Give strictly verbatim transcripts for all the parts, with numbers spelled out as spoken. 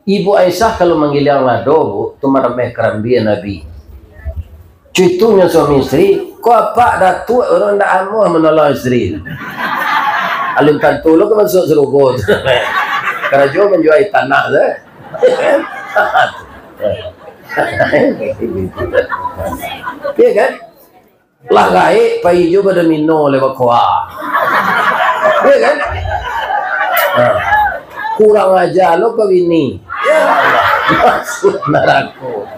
Ibu Aisyah kalau manggiliang lado, Bu, tu marambeh karambia Nabi. Cuitunyo suami isteri, ko apak datuak urang ndak amuah manolong isteri. Alun tantu lo ka masuak sarugo tu. Karajo manjuai tanah tu. Iyo kan? Lah gaek pai jo badomino lewat koa. Iyo kan? Ha. Kurang aja lo ka bini. Masuak narako.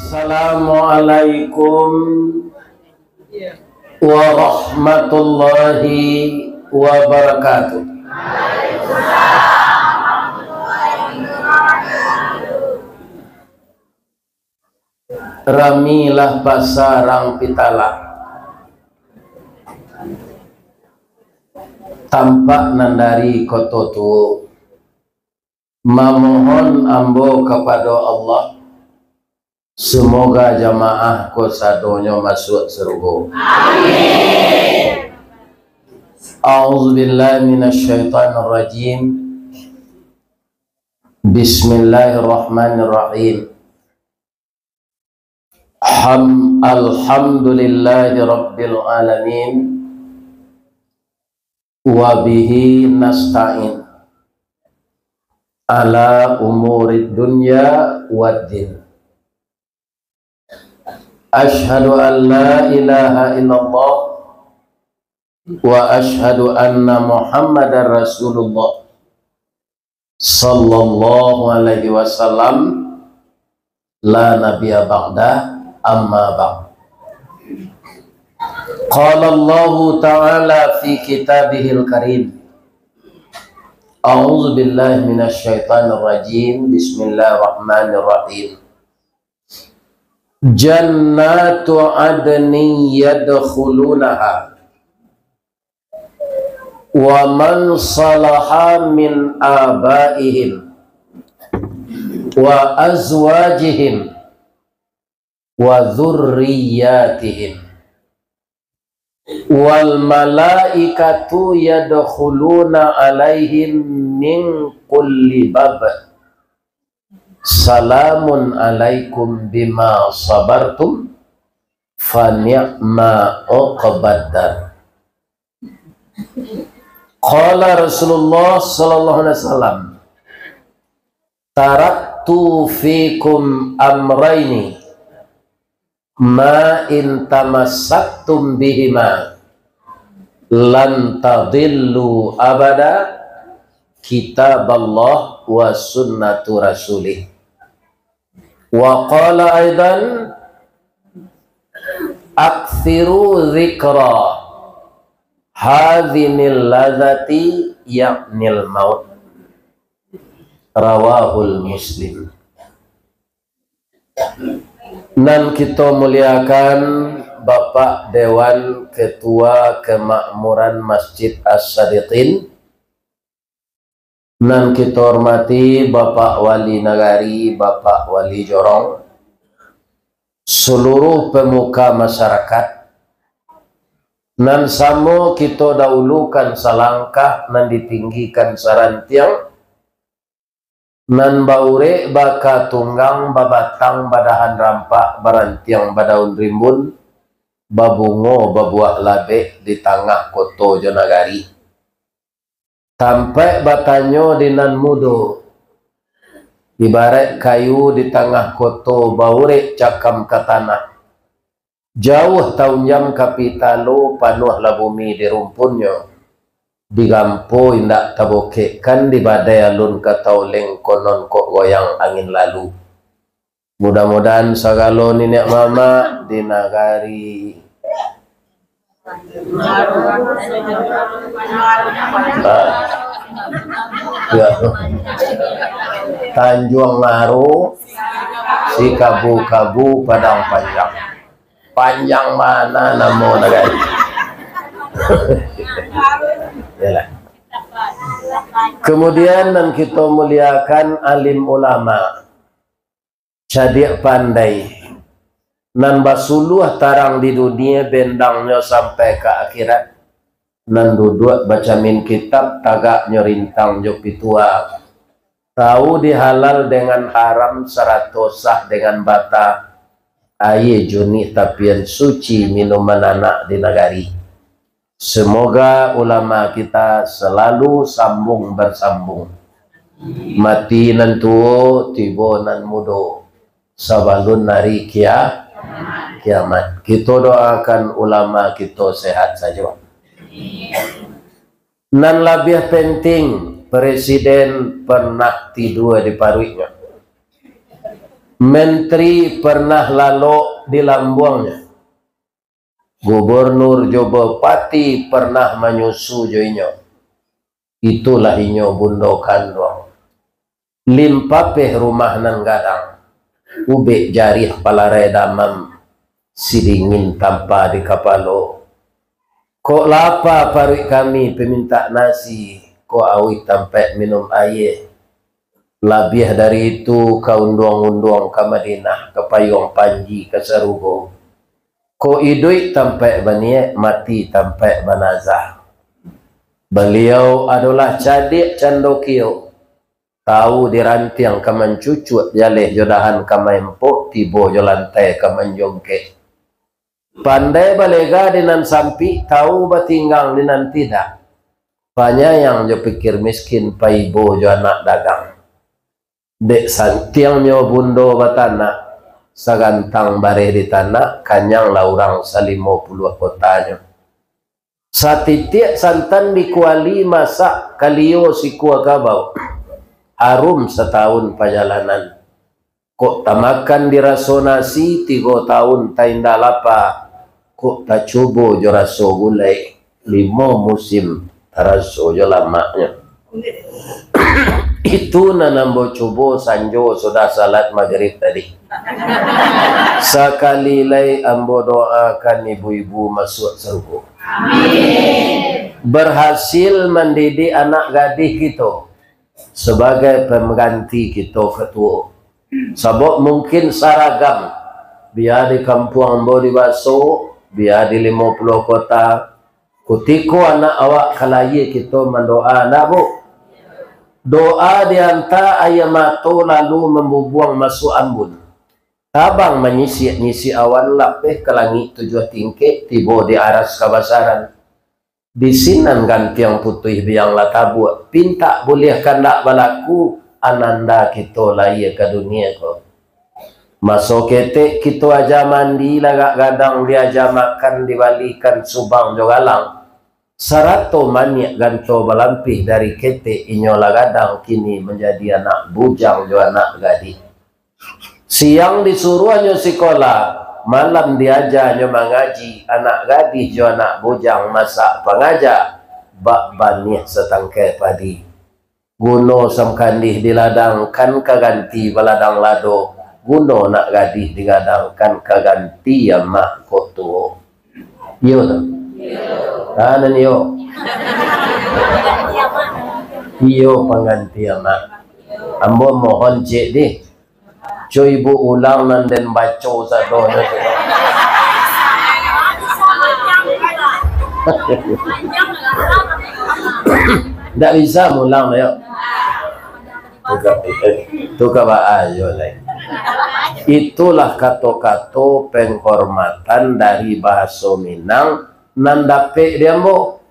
Assalamualaikum warahmatullahi wabarakatuh. Ramilah pasarang Pitala, tampak nan dari Koto Tuo. Mamohon ambo kapado Allah, semoga jamaah ko sadonyo masuak sarugo. Amin. A'udzubillahi minasyaitonirrajim. Bismillahirrahmanirrahim. Ham-, alhamdulillahi rabbil alamin. Wa bihi nasta'in ala umurid dunya wad din. Asyhadu an la ilaha illallah wa asyhadu anna Muhammadar Rasulullah, sallallahu alaihi wasallam, la nabiyya ba'dah, amma ba'd. Qala Allahu ta'ala fi kitabihil karim. A'udzu billahi minasy syaithanir rajim. Bismillahirrahmanirrahim. Jannatu adnin yadkhulunaha wa man salaha min abaihim wa azwajihim wa dzurriyyatihim. Wal malaikatu yadkhuluna alaihim min kulli bab. Salamun alaikum bima sabartum, fa ni'ma uqbad dar. Qala Rasulullah sallallahu alaihi wasallam, "Taraktu fikum amraini, ma in tamassaktum bihima, lan tadillu abada, kitaballah wa sunnatu rasulih." Wa qala aidan, "Aktsiru dzikra hadzinil ladzati, ya'nil maut." Rawahul Muslim. Nan kito muliakan Bapak Dewan Ketua Kemakmuran Masjid As-Sadiqin, nan kito hormati Bapak Wali Nagari, Bapak Wali Jorong, saluruh pemuka masyarakat, nan samo kito dahulukan salangkah, nan ditinggikan sarantiang, nan baurek baka tunggang, babatang badahan rampak, barantiang badaun rimbun, babungo babuah labek di tangah koto jo nagari. Tampaik batanyo di nan mudo, ibaraik kayu di tangah koto, baurek cakam ka tanah. Jauah taunjam ka pitalo, panuahlah bumi di rumpunnyo. Digampo indak tabokekkan, di badai alun ka tauleng, konon kok goyang angin lalu. Mudah-mudahan sagalo niniak mamak di nagari, ah, ya. Tanjuang Maru, Sikabu-kabu, Padang Panjang. Panjang bana namo nagari. Yalah. Kemudian nan kito muliakan alim ulama. cadiak pandai, nan basuluah tarang di dunia, bendangnyo sampai ka akhirat, nan duduak bacamin kitab, tagaknyo rintang jo pitua, tahu di halal dengan haram, sarato sah dengan bata, aia junih tapian suci minuman anak di nagari. Semoga ulama kita selalu sambung bersambung. Mati nan tuo, tibo nan mudo, sabalun hari kia-, kiamat. Kito doakan ulama kito sehat sajo. Nan labiah penting, presiden pernah tidua di paruiknyo. Menteri pernah lalok di lambuangnyo. Gubernur jo bupati pernah manyusu jo inyo. Itulah inyo bundo kanduang. Limpapeh rumah nan gadang, ubek jariah palarai damam, sidingin tampa di kapalo. Kok lapa paruik kami pamintak nasi, kok auih tampaik minum aia. Labiah dari itu, ka unduang-unduang ka Madinah, ka payuang panji ka sarugo. Kok iduik tampaik baniaik, mati tampaik banazah. Baliau adolah cadiak candokio, tahu di rantiang ka mancucuak, jaleh jo dahan ka maempok, tibo jo lantai ka manjongkek. Pandai balega di nan sampik, tahu batinggang di nan tidak. Panyayang jo pikir miskin, paibo jo anak dagang. Dek santiangnyo bundo batanak, sagantang bareh di tanak, kanyanglah urang salimo puluah kotanyo. Satitiak santan di kuali masak, kalio sikua kabau, harum satahun pajalanan. Kok tamakan di raso nasi, tigo tahun taindak lapa. Kok tacubo jo raso gulai, limo musim taraso jo lamaknyo. Itu nan ambo cubo sanjo sudah salat magrib tadi. Sakali lai ambo doakan ibu-ibu masuak sarugo. Amin. Berhasil mandidik anak gadih kito sabagai pangganti kito ka tuo. Sabab mungkin saragam, bia di kampuang ambo di Baso, bia di Limo Puluah Kota. Kutiko anak awak ka lahia, kito mandoa, ndak, Bu? Doa dianta aia mato lalu mambubuang masuak ambun. Tabang manyisiak-nyisiak awan, lapeh ka langik tujuah tingkek, tibo di aras kabasaran. Di sinan gantiang putuih biang lah tabuak, pintak buliah kandak balaku, ananda kito lahia ka dunia ko. Maso ketek kito aja mandi lagak gadang, diaja makan, dibalikan subang jo galang, sarato maniak ganto balampih dari ketek inyo lah gadang, kini manjadi anak bujang jo anak gadih. Siang disuruahnyo sikola, malam diajanyo mangaji, anak gadih jo anak bujang masak pangaja, bak baniah satangkai padi. Guno samkandih di ladang, kan ka ganti baladang lado, guno nak gadih di gadang, kan ka ganti amak kok tuo. Iyo tu. Ah, nan iyo. Iyo pangganti amak. Ambo mohon ciek dih. Cubo ibu ulang nan den baco sadonyo tu. Ndak bisa mulang, yo. Tu ka, tu ka baa yo lai. Itulah kato-kato penghormatan dari bahaso Minang nan dapek di ambo.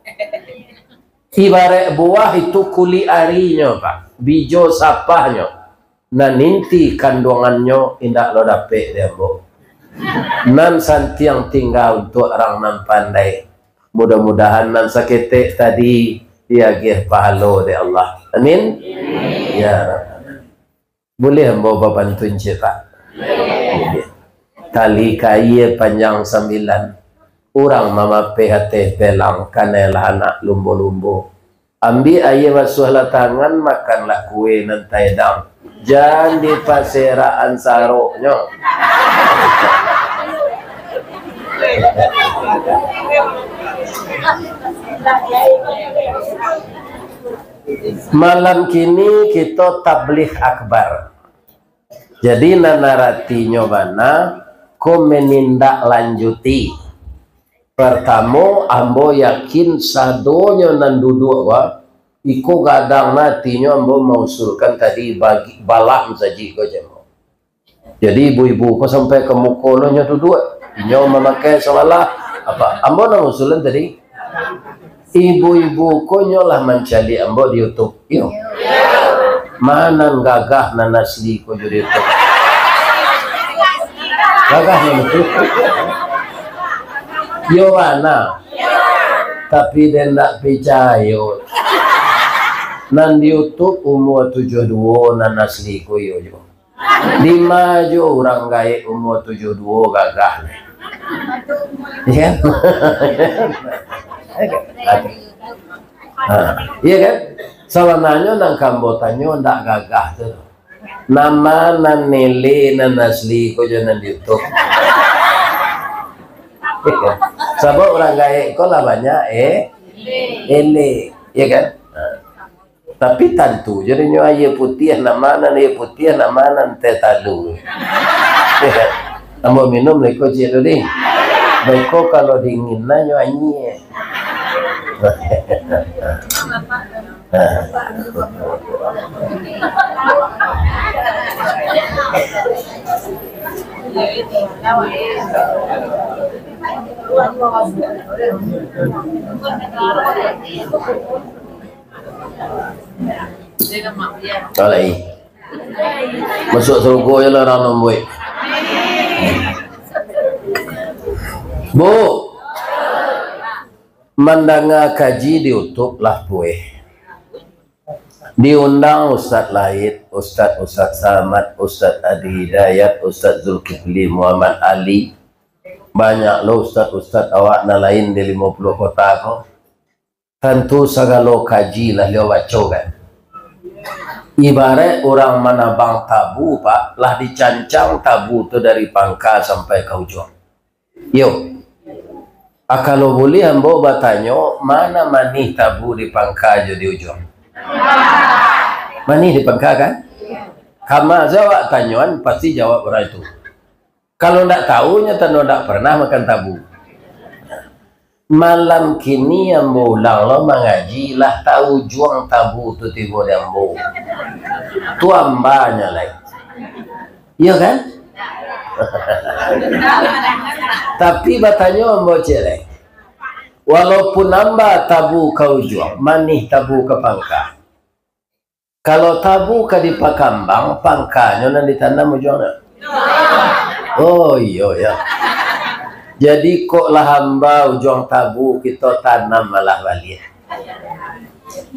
Ibarat buah itu kulik arinyo, Pak, bijo sapahnyo, nan inti kanduangannyo indak lo dapek di ambo. Nan santiang tingga untuak urang nan pandai. Mudah-mudahan nan saketek tadi diagiah pahalo dek Allah. Amin. Ya Rabbana. Buliah ambo babantun ciek, Pak? Buliah. Tali kaia panjang sambilan, urang mamapeh ateh pelang, kanai lah anak lumbo-lumbo. Ambiak aia basuahlah tangan, makanlah kue nan taedang. Jan dipaserakan saroknyo. Malam kini kito tabligh akbar. Jadi, nan aratinyo bana, ko menindaklanjuti. Partamo, ambo yakin sadonyo nan duduak wa, iko gadang nan atinyo ambo mausulkan tadi bagi, balah musajik ko jamo. Jadi, ibu-ibu ko sampai ka muko lo nyo duduak. Inyo mamakai sabalah. Apa? Ambo nan usulan tadi. Ibu-ibu ko nyo lah mancaliak ambo di YouTube. Iyo. Ma nan gagah nan asli ko jo di YouTube. Gagah nan itu. Yo bana. Tapi den ndak picayo. Nan di YouTube umua tujuah duo nan asli ko iyo juo. Dima jo urang gaek umua tujuah duo gagah. Iyo kan? Ha, iyo kan? Sabananyo nan ka ambo tanyo ndak gagah tu. Nan ma nan elek nan asli ko jo nan di YouTube. Sabab urang gaek ko lah banyak, eh, elek, iyo kan? Ha. Tapi tantu jo inyo aia putiah, nan ma nan aia putiah, nan ma nan teh talu. Ambo minum lah iko ciek tu, dih. Beko kalau dingin lah nyo anyia. Alai. Masuak sarugo je lah urang nan buek. Bu, mandanga kaji di YouTube lah pueh. Diundang Ustaz Laid, Ustaz, Ustaz Samad, Ustaz Adi Hidayat, Ustaz Zulkifli Muhammad Ali. Banyak lo ustaz-ustaz awak nan lain di limo puluah kota ko. Tantu sagalo kaji lah liau baco, kan? Ibaraik urang manabang tabu, Pak, lah dicancang tabu tu dari pangka sampai ka ujuang. Iyo. Ah, kalau buliah ambo batanyo, ma nan manih tabu di pangka jo di ujuang? Manih di pangka, kan? Kama se awak tanyoan, pasti jawab urang itu. Kalau ndak tahu, nyo tando ndak pernah makan tabu. Malam kini ambo ulang lo mangaji, lah tahu ujuang tabu tu tibo di ambo. Tu ambanyo lai. Iyo kan? Tapi batanyo ambo ciek lai. Walaupun amba tabu ka ujuang, manih tabu ka pangka. Kalau tabu ka dipakambang, pangkanyo nan ditanam ujuangnyo. Oh, iyo, ya. Jadi, kok lah amba ujuang tabu, kito tanam malah baliak.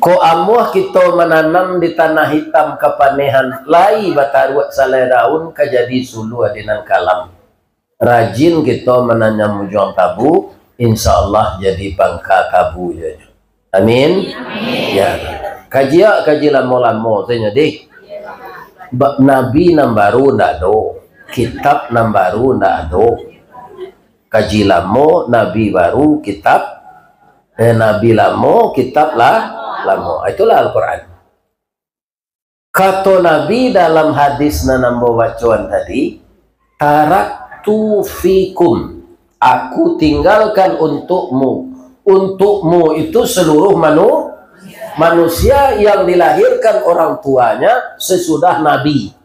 Kok amuah kito mananam di tanah itam kapanehan, lai bataruak salai daun, ka jadi suluah di nan kalam. Rajin kito mananam ujuang tabu, insya Allah jadi pangka tabu je. Amin. Amin. Ya. Kaji, kaji lamo-lamo tu nyo, dih. Ba-, nabi nan baru ndak ado, kitab nan baru ndak ado. Kaji lamo, nabi baru, kitab, eh, nabi lamo, kitab lah lamo. Itulah Al-Quran. Kato Nabi dalam hadis nan ambo bacoan tadi, "Taraktu fikum, aku tinggalkan untukmu." Untukmu itu seluruh manu-, manusia yang dilahirkan orang tuanya sesudah Nabi.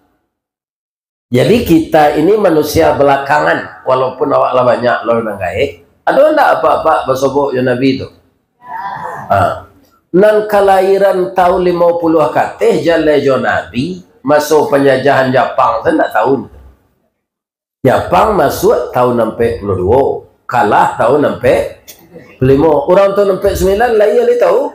Jadi, kita ini manusia belakangan, walaupun awak lah banyak lo nan gaek. Ado ndak apak-apak basobok jo Nabi tu? Ha. Nan kalahiran taun limo puluah kateh jaleh jo Nabi, maso panjajahan Japang tu ndak tahu. Japang masuak taun ampek puluah duo, kalah taun ampek puluah limo. Urang taun ampek sambilan lahia lai tahu?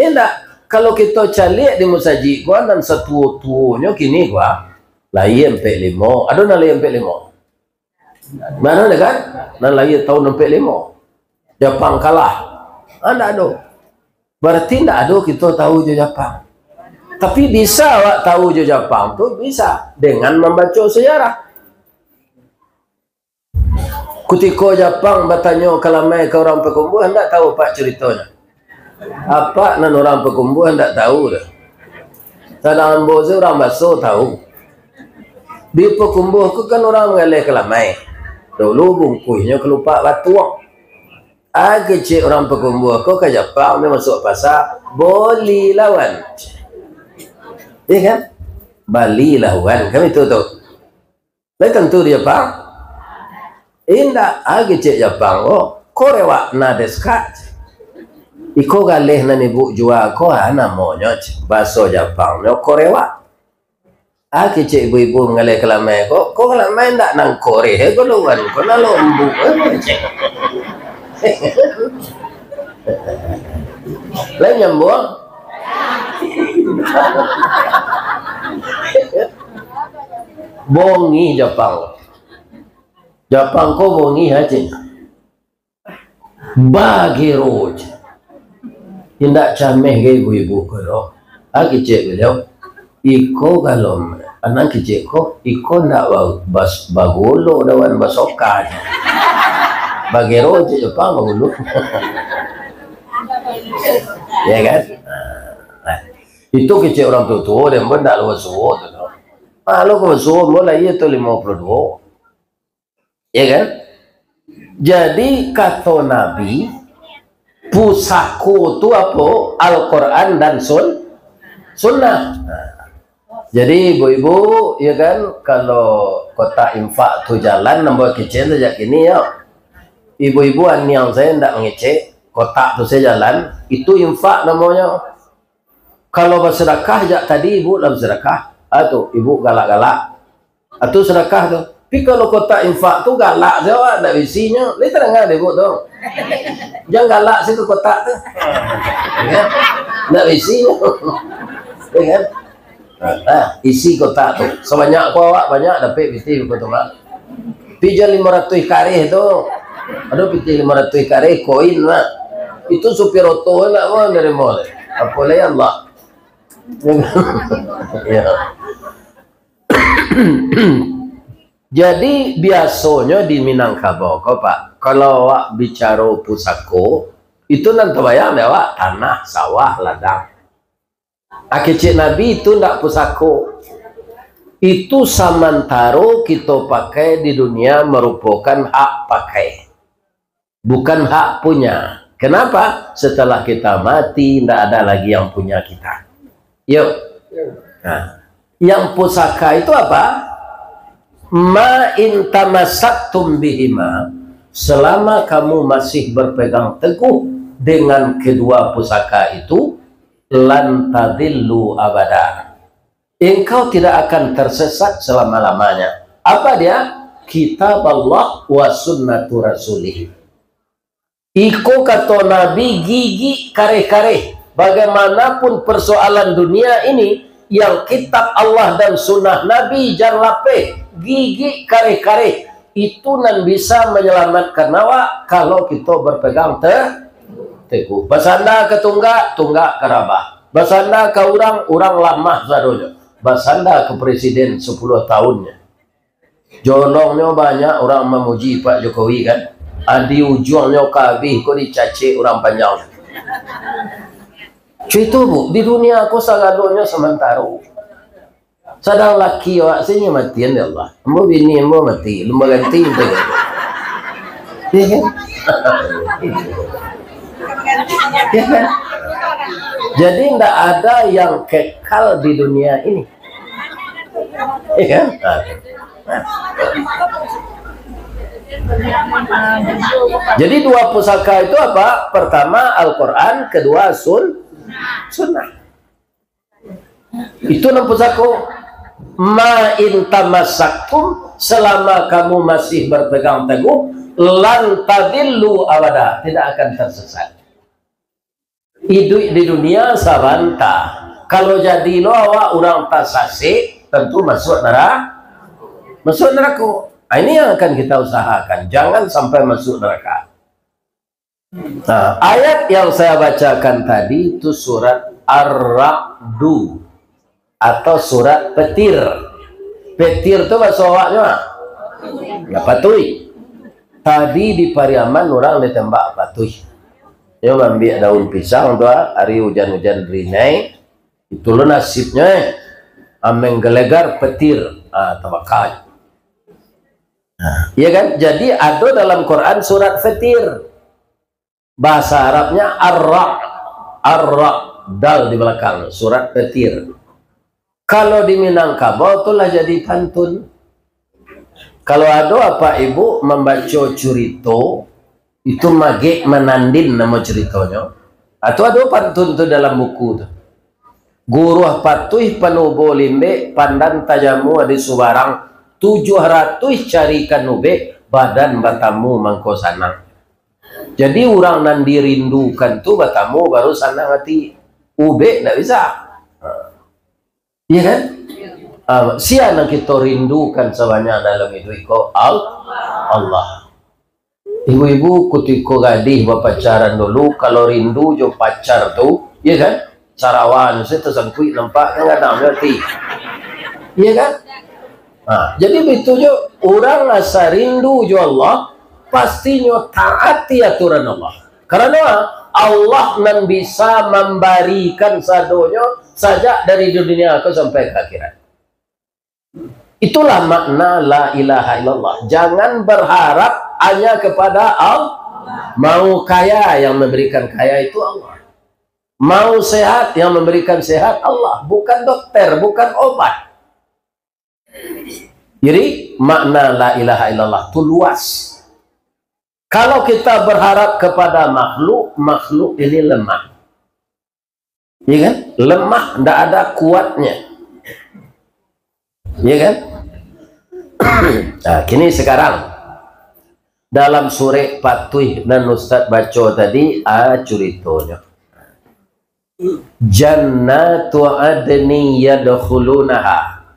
Indak. Kalau kito caliak di musajik gua nan satuo-tuonyo kini gua, lahia ampek limo. Ado nan lahia ampek limo? Mano ado kan? Nan lahia taun ampek limo. Japang kalah. Ah, ndak ado. Barati ndak ado kito tahu jo Japang. Tapi bisa awak tahu jo Japang tu bisa dengan mambaco sejarah. Kutiko Japang batanyo ka lamai ka urang Pakumbuah, ndak tahu apak caritonyo. Apak nan urang Pakumbuah ndak tahu doh. Sadang ambo se urang Baso tahu. Di Pakumbuah ko kan urang manggaleh ka lamai. Dulu bungkuihnyo kalupak batuang. Ah, kecek urang Pakumbuah ko ka Japang, dia masuak pasa, "Bolilah wan." Iya kan? "Balilah wan." Kan itu tu. Lai tantu di Japang? Indak. Ah, kecek Japang ko, "Korewak na desu ka?" "Iko galeh nan ibu jua ko, ah, namonyo," bahaso Japangnyo, "korewak." Ah, kecek ibu-ibu manggaleh ka lamai ko, "Ko ka lamai ndak nan koreh, eh, ko luan, ko nan lombuk, eh," kecek. Lai nyambuang? Bongih Japang. Japang ko bongih aja. Bagero je. Indak cameh ka ibu-ibu ko doh. Ah, kecek baliau, "Iko kalau anak kecek ko, iko ndak ba-, bas-, bagolo dawan basoka je." Bagero je Japang bagolo. Ya kan? Nah, itu kecek urang tuo-tuo, dia pun ndak lo basuo tu doh. Ah, lo ko basuo, mo lahia tu limo puluah duo. Ya kan? Jadi, kato Nabi, pusako tu apo? Al-Quran dan sun-, sunnah. Nah. Jadi, ibu-ibu, ya kan, kalau kotak infak tu jalan, nambah kecek sajak kini, ya. Ibu-ibu aniang sajo ndak mangecek, kotak tu sajo jalan, itu infak namonyo. Kalau basadakah jak tadi, ibu lah basadakah. Ah, tu, ibu galak-galak. Ah, tu sadakah tu. Tapi kalau kotak infak tu galak sajo awak, ndak baisinyo. Lai tadanga dek ibu tu. Jan galak sajo kotak tu. Ya. Ndak baisinyo. Ya kan? Ah, isi kotak tu. Sabanyak ko awak, banyak dapek pitih ko tu, Mak. Pitih limo ratuih kareh tu. Ado pitih limo ratuih kareh, koin lah. Itu supir oto nak mo narimo. Apo lai Allah. Ya. Jadi, biasonyo di Minangkabau ko, Pak, kalau awak bicaro pusako, itu nan tabayang dek awak tanah, sawah, ladang. Ah, kecek Nabi, itu ndak pusako. Itu samantaro kito pakai di dunia, marupokan hak pakai, bukan hak punya. Kenapa? Setelah kita mati, ndak ada lagi yang punya kita. Yuk. Nah, yang pusaka itu apa? "Ma in tamassaktum bihima," selama kamu masih berpegang teguh dengan kedua pusaka itu, "lan tadillu abada." Engkau tidak akan tersesat selama-lamanya. Apa dia? "Kitab Allah wa sunnatu rasulih." Iko kato Nabi, gigik kareh-kareh. Bagaimanapun persoalan dunia ini, yang kitab Allah dan sunnah Nabi jan lapeh, gigik kareh-kareh. Itu nan bisa menyelamatkan awak kalau kito berpegang te-, teguh. Basanda ka tunggak, tunggak ka rabah. Basanda ka urang, urang lamah sadonyo. Basanda ka presiden sapuluah tahunnyo. Jolongnyo banyak urang mamuji Pak Jokowi, kan? Ah, di ujuangnyo ka abih ko dicacek urang panjang. Cuito, Bu, di dunia ko sagalonyo samantaro. Sadang laki awak sajo matian, ya Allah. Ambo bini ambo mati, lumba ganti tu. Ya kan? Ya kan? Jadi, ndak ada yang kekal di dunia ini. Ya kan? Nah. Jadi, dua pusaka itu apa? Pertama Al-Quran, kedua sun-, sunnah. Itu nan pusako. "Ma in tamassaktum," selama kamu masih berpegang teguh, "lan tadillu abada," tidak akan tersesat. Iduik di dunia sabanta. Kalau jadi lo awak urang tasasek, tentu masuak nara-, masuak narako. Ah, ini yang akan kita usahakan, jangan sampai masuk neraka. Nah, ayat yang saya bacakan tadi itu surat Ar-Ra'du atau surat petir. Petir tu bahaso awaknyo, ah? Nah, patuih. Tadi di Pariaman urang ditembak patuih. Nyo maambiak daun pisang tu, ah, hari ujan-ujan rinai. Itu lo nasibnyo, eh. Ah, menggelegar petir, ah, tabaka. Nah, iya kan? Jadi, ado dalam Quran surat Fatir. Bahasa Arabnya Ar-Ra'. Ar-Ra', dal di belakang, surat Fatir. Kalau di Minangkabau tu lah jadi pantun. Kalau ado apak ibu mambaco curito, itu magek manandin namo curitonyo. Atau ado pantun tu dalam buku tu. Guruah patuih panubo limbek, pandan tajamu di subarang, tujuah ratuih carikan ubek, badan batamu mangko sanang. Jadi, urang nan dirindukan tu batamu baru sanang ati. Ubek ndak bisa. Ha. Iya kan? Ah, sia nan kito rindukan sabanyak dalam iduik ko? Al-, Allah. Ibu-ibu, kutiko gadih bapacaran dulu, kalau rindu jo pacar tu, iya kan? Sarawan, saya tersangkuik nampak, kan gadang jo ati. Iya kan? Ha, jadi, baitu jo, urang asa rindu jo Allah, pastinyo taati aturan Allah. Karano Allah nan bisa mambarikan sadonyo sajak dari dunia ko sampai ka akhirat. Itulah makna la ilaha illallah. Jangan berharap hanya kepada Allah. Mau kaya, yang memberikan kaya itu Allah. Mau sehat, yang memberikan sehat Allah. Bukan dokter, bukan obat. Jadi, makna la ilaha illallah tu luas. Kalau kita berharap kepada makhluk, makhluk ini lemah. Iya kan? Lemah, ndak ada kuatnya. Iya kan? Nah, kini sekarang, dalam surek patuih nan Ustaz baco tadi, ah, curitonyo. Jannatu adni yadkhulunaha.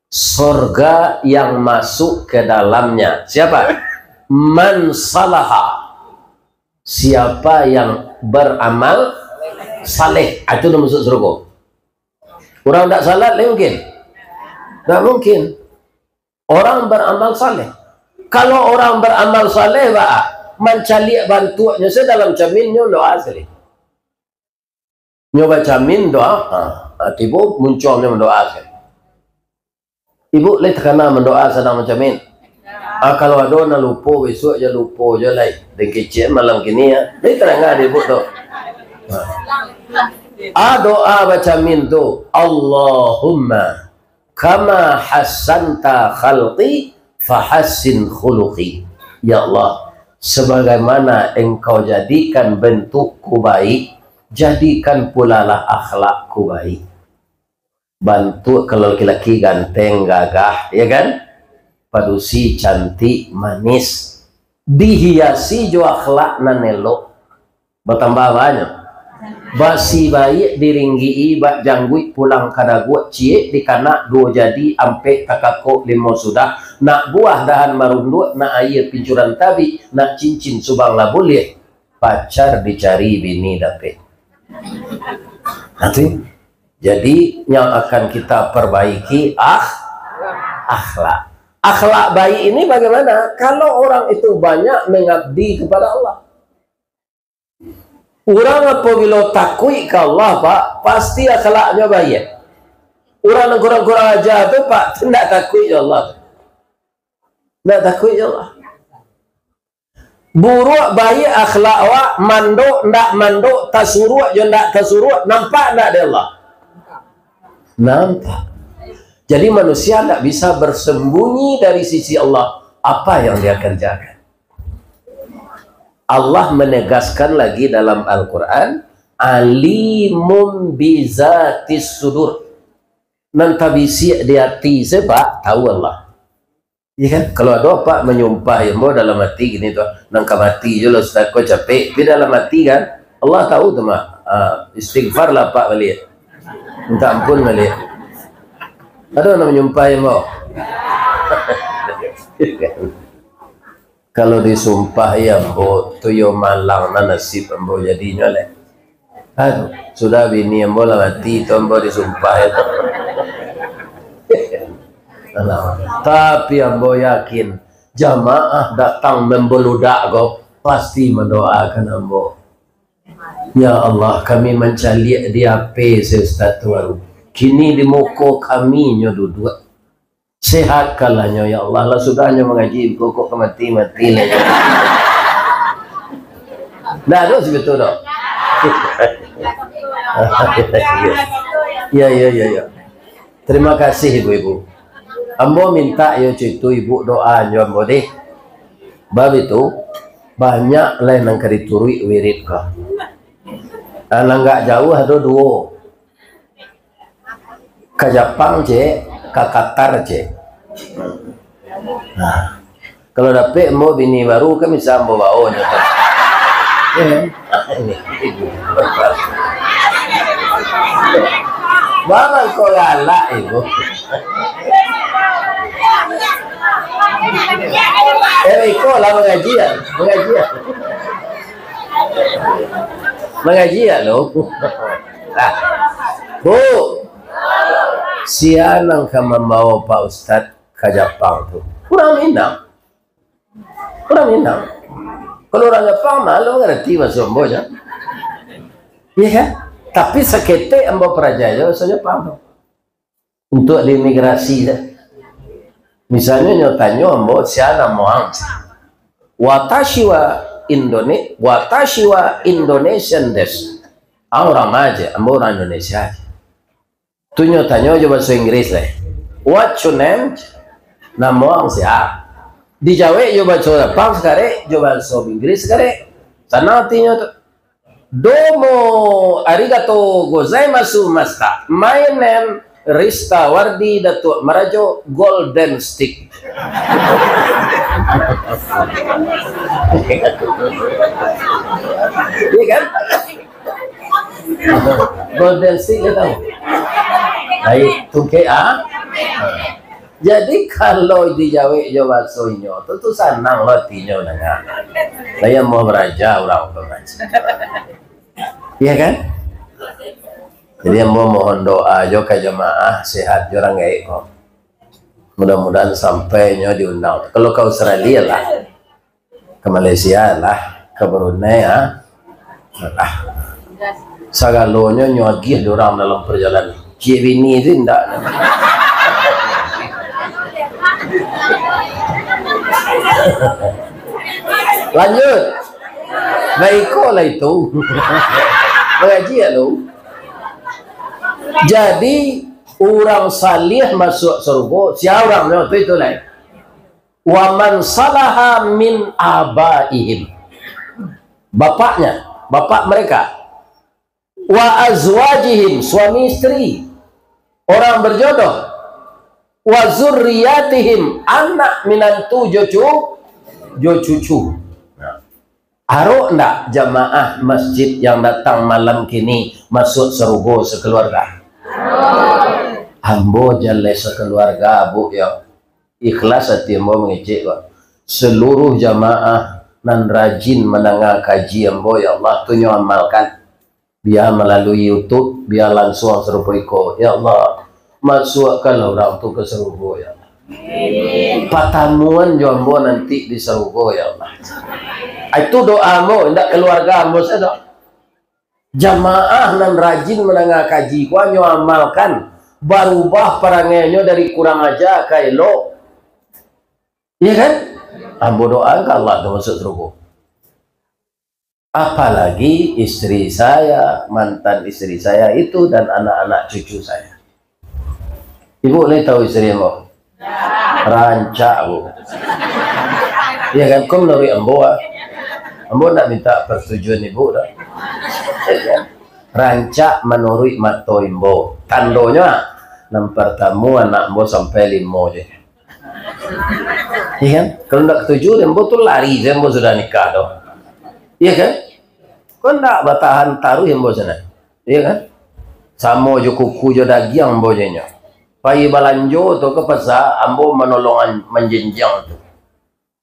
Sorga yang masuk ke dalamnya. Siapa? Man salaha. Siapa yang beramal saleh, ah, itu nan masuk surga. Urang ndak salat lai mungkin? Ndak mungkin. Orang beramal saleh. Kalau orang beramal saleh, ba, mancaliak bantuaknyo se dalam caminnyo doa sekali. Nyo bacamin doa, ha, ha, tibo muncuangnyo mandoa sekali. Ibu lai takana mandoa sadang bacamin? Ah, kalau ado nan lupo, bisuak jo lupo jo lai. Den kecek malam kini, ya. Lai tadanga di ibu tu. Ha. Ah, doa bacamin tu, Allahumma kama hassanta khalqi fahassin khuluqi. Ya Allah, sebagaimana Engkau jadikan bentukku baik, jadikan pulalah akhlakku baik. Bantuak kalau laki-laki ganteng, gagah, ya kan? Padusi, cantik, manis, dihiasi jo akhlak nan elok. Batambah banyak. Basi baiak diringgi-i, bak jangguik pulang kadaguak, ciek dikanak duo jadi, ampek takakok limo sudah, nak buah dahan marunduak, nak aia pincuran tabik, nak cincin subang lah buliah, pacar dicari bini dapek. Nah, tu. Jadi, yang akan kita perbaiki ah-, akhlak. Akhlak baik ini bagaimana? Kalau orang itu banyak mengabdi kepada Allah. Urang apabilo takuik ka Allah, Pak, pasti akhlaknyo baiak. Urang nan kurang-kurang aja tu, Pak, tu ndak takuik jo Allah. Ndak takuik jo Allah. Buruak baiak akhlak awak, mandok ndak mandok, tasuruak jo ndak tasuruak, nampak ndak dek Allah? Nampak. Jadi, manusia ndak bisa bersembunyi dari sisi Allah apa yang dia kerjakan. Allah menegaskan lagi dalam Al-Quran, "Alimun bizatis sudur." Nan tabisiak di ati se, Pak, tahu Allah. Iya kan? Kalau ado apak manyumpah ambo dalam ati kini tu, "Nan ka mati jo lah Ustaz ko capek," tapi dalam ati kan, Allah tahu tu mah. Ah, istighfar lah apak baliak. Minta ampun baliak. Ado nan manyumpah ambo? Kalau disumpahi ambo tu yo malang nan nasib ambo jadinyo leh. Aduh, sudah bini ambo lah mati, tu ambo disumpah itu. Alah. Tapi ambo yakin, jamaah datang membeludak ko, pasti mendoakan ambo. Ya Allah, kami mancaliak di A P se Ustaz tu baru. Kini di muko kami nyo duduak. Sehatkanlah nyo, ya Allah. Lah sudah nyo mangaji, kok, kok ka mati, mati lah. Ndak ado situ doh. Ya, ya, ya, ya. Terima kasih, ibu-ibu. Ambo minta yo cuitu ibu doa jo ambo deh. Bab itu, banyak lah nan ka dituruik wirid ko. Ah, nan agak jauah ado duo. Ka Japang, cek, ka Qatar, cek. Nah, kalau dapek ambo bini baru, kan bisa ambo bawa nyo tu. Bang, kau galak, ibu. Eh, iko lah mangaji, ya? Mangaji, ya? Mangaji, ya, lo? Ah. Bu, sia nan ka mambawa Pak Ustadz ka Japang tu? Urang Minang. Urang Minang. Kalau urang Japang, malu mangarati baso ambo, jan? Iya, kan? Tapi saketek ambo parajayo baso Japang tu. Untuak di imigrasi, jan. Misalnyo, nyo tanyo ambo, "Sia namo ang?" "Watashi wa Indone-, watashi wa Indonesian desu." "Ang urang ma?" "Ambo urang Indonesia." Tu nyo tanyo jo baso Inggris lai. "What's your name?" "Namo ang sia?" Dijawek jo baso Japang sakarek, jo baso Inggris sakarek. Sanang artinyo tu. "Domo arigato gozaimasu, masta. My name Rista Wardi Datuak Marajo Golden Stick." Iya, kan? Golden Stick, dia tahu. Baik, tungkek, ah. Jadi, kalau dijawek jo baso inyo, tu, tu sanang lo artinyo danga. Lah, iyo mah baraja urang tu, Mas. Iya, kan? Jadi, ambo mohon doa jo ka jamaah, sehat jo urang gaek ko. Mudah-mudahan sampai nyo diundang. Kalau ka Australia lah. Ka Malaysia lah, ka Brunei, ah. Alah. Sagalonyo nyo agiah dek urang dalam parjalanan. Ciek bini tu indak. Lanjut. Baiko lah itu. Mangaji ya lu. Jadi, urang salih masuak sarugo, sia urangnyo tu itu lai. "Wa man salaha min abaihim." Bapaknya, bapak mereka. "Wa azwajihim," suami isteri, orang berjodoh. "Wa zurriyatihim," anak minantu jo cu-, jo cucu. Nah. Arok ndak jamaah masjid yang datang malam kini masuak sarugo sakeluarga? Ambo jaleh sakeluarga, Bu, yo. Ikhlas ati ambo mangecek, Pak. Seluruh jamaah nan rajin mandanga kaji ambo, ya Allah, tu nyo amalkan. Bia malalui YouTube, bia lansuang sarupo iko. Ya Allah, masuakkanlah urang tu ka sarugo, ya Allah. Patamuan jo ambo nanti di sarugo, ya Allah. Itu doa ambo, indak keluarga ambo sajo. Jamaah nan rajin mandanga kaji ko, nyo amalkan, barubah parangainyo dari kurang aja ka elok. Iya kan? Ambo doakan Allah tu masuk sarugo. Apalagi istri saya, mantan istri saya itu, dan anak-anak cucu saya. Ibu ni tahu istri ambo? Rancak, Bu. Iya kan? Ko menurut ambo, ah. Ambo ndak minta persetujuan ibu dah. Rancak menurut mato ambo. Tandonyo, ah, nan pertama anak ambo sampai limo je. Iya kan? Kalau ndak katuju, ambo tu lari je, ambo sudah nikah tu. Iya kan? Ko ndak batahan taruih ambo sinan. Iya kan? Samo jo kuku jo dagiang ambo jo inyo. Pai balanjo tu ka pasa, ambo manolong an-, manjanjiang tu.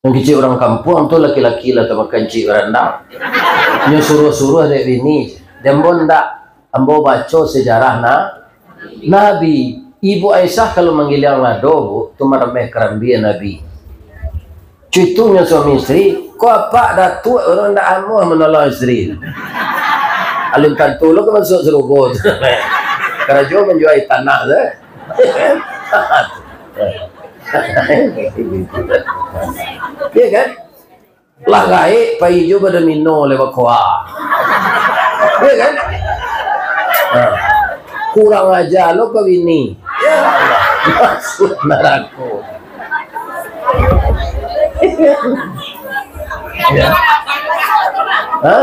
Nan kecek urang kampuang tu laki-laki lah tamakan cik barandang. Nyo suruah-suruah dek bini. Dek ambo ndak, ambo baco sejarah na-, Nabi. Ibu Aisyah kalau manggiliang lado, Bu, tu marambeh karambia Nabi. Cuitunyo suami isteri, ko apak datuak urang ndak amuah manolong isteri. Alun tantu lo ka masuak sarugo tu. Karajo manjual tanah tu. Ya kan? Lah gaek pai jo badomino lewat koa. Ya kan? Ha. Kurang aja lo ka bini. Ya. Masuk narako. Ya. Ha?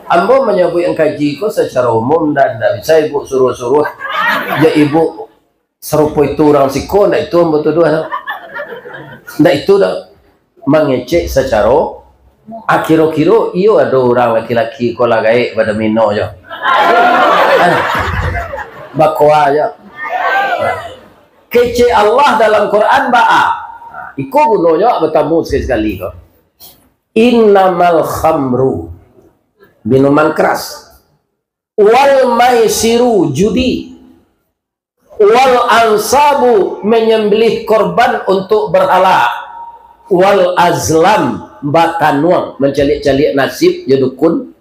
Ambo manyabuik ang kaji ko sacaro umum, dan ndak bisa ibu suruh-suruh. Ya, ibu sarupo itu urang siko, ndak itu ambo tuduah doh. Ndak itu doh. Mangecek sacaro, ah, kiro-kiro iyo ado urang laki-laki ko lah gaek badomino jo. Ah, bakoa jo. Kecek Allah dalam Quran baa? Iko gunonyo batamu sakali-sakali ko. Innamal khamru, minuman keras. Wal maisiru, judi. Wal ansabu, menyembelih korban untuk berhala. Wal azlam, batanuang, mancaliak-caliak nasib jo dukun.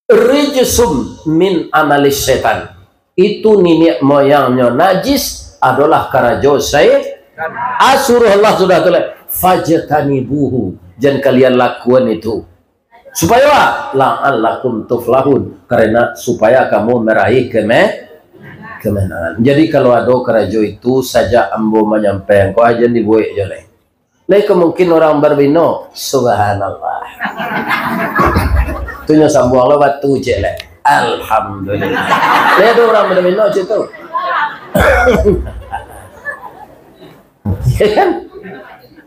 Rijsum min amalis setan. Itu niniak moyangnyo najis, adolah karajo syaitan. Asuruh Allah sudah tu lah. Fajtanibuhu, jan kalian lakuan itu. Supaya apa? La'allakum tuflahun, karena supaya kamu meraih keme-, kemenangan. Jadi, kalau ado karajo itu, sajak ambo manyampaian ko, aja dibuek jo lai. Lai ka mungkin urang barbino, subhanallah. Tu nyo sambuang lo batu cek lai. Alhamdulillah. Lai ado urang barbino cek tu. Ya kan?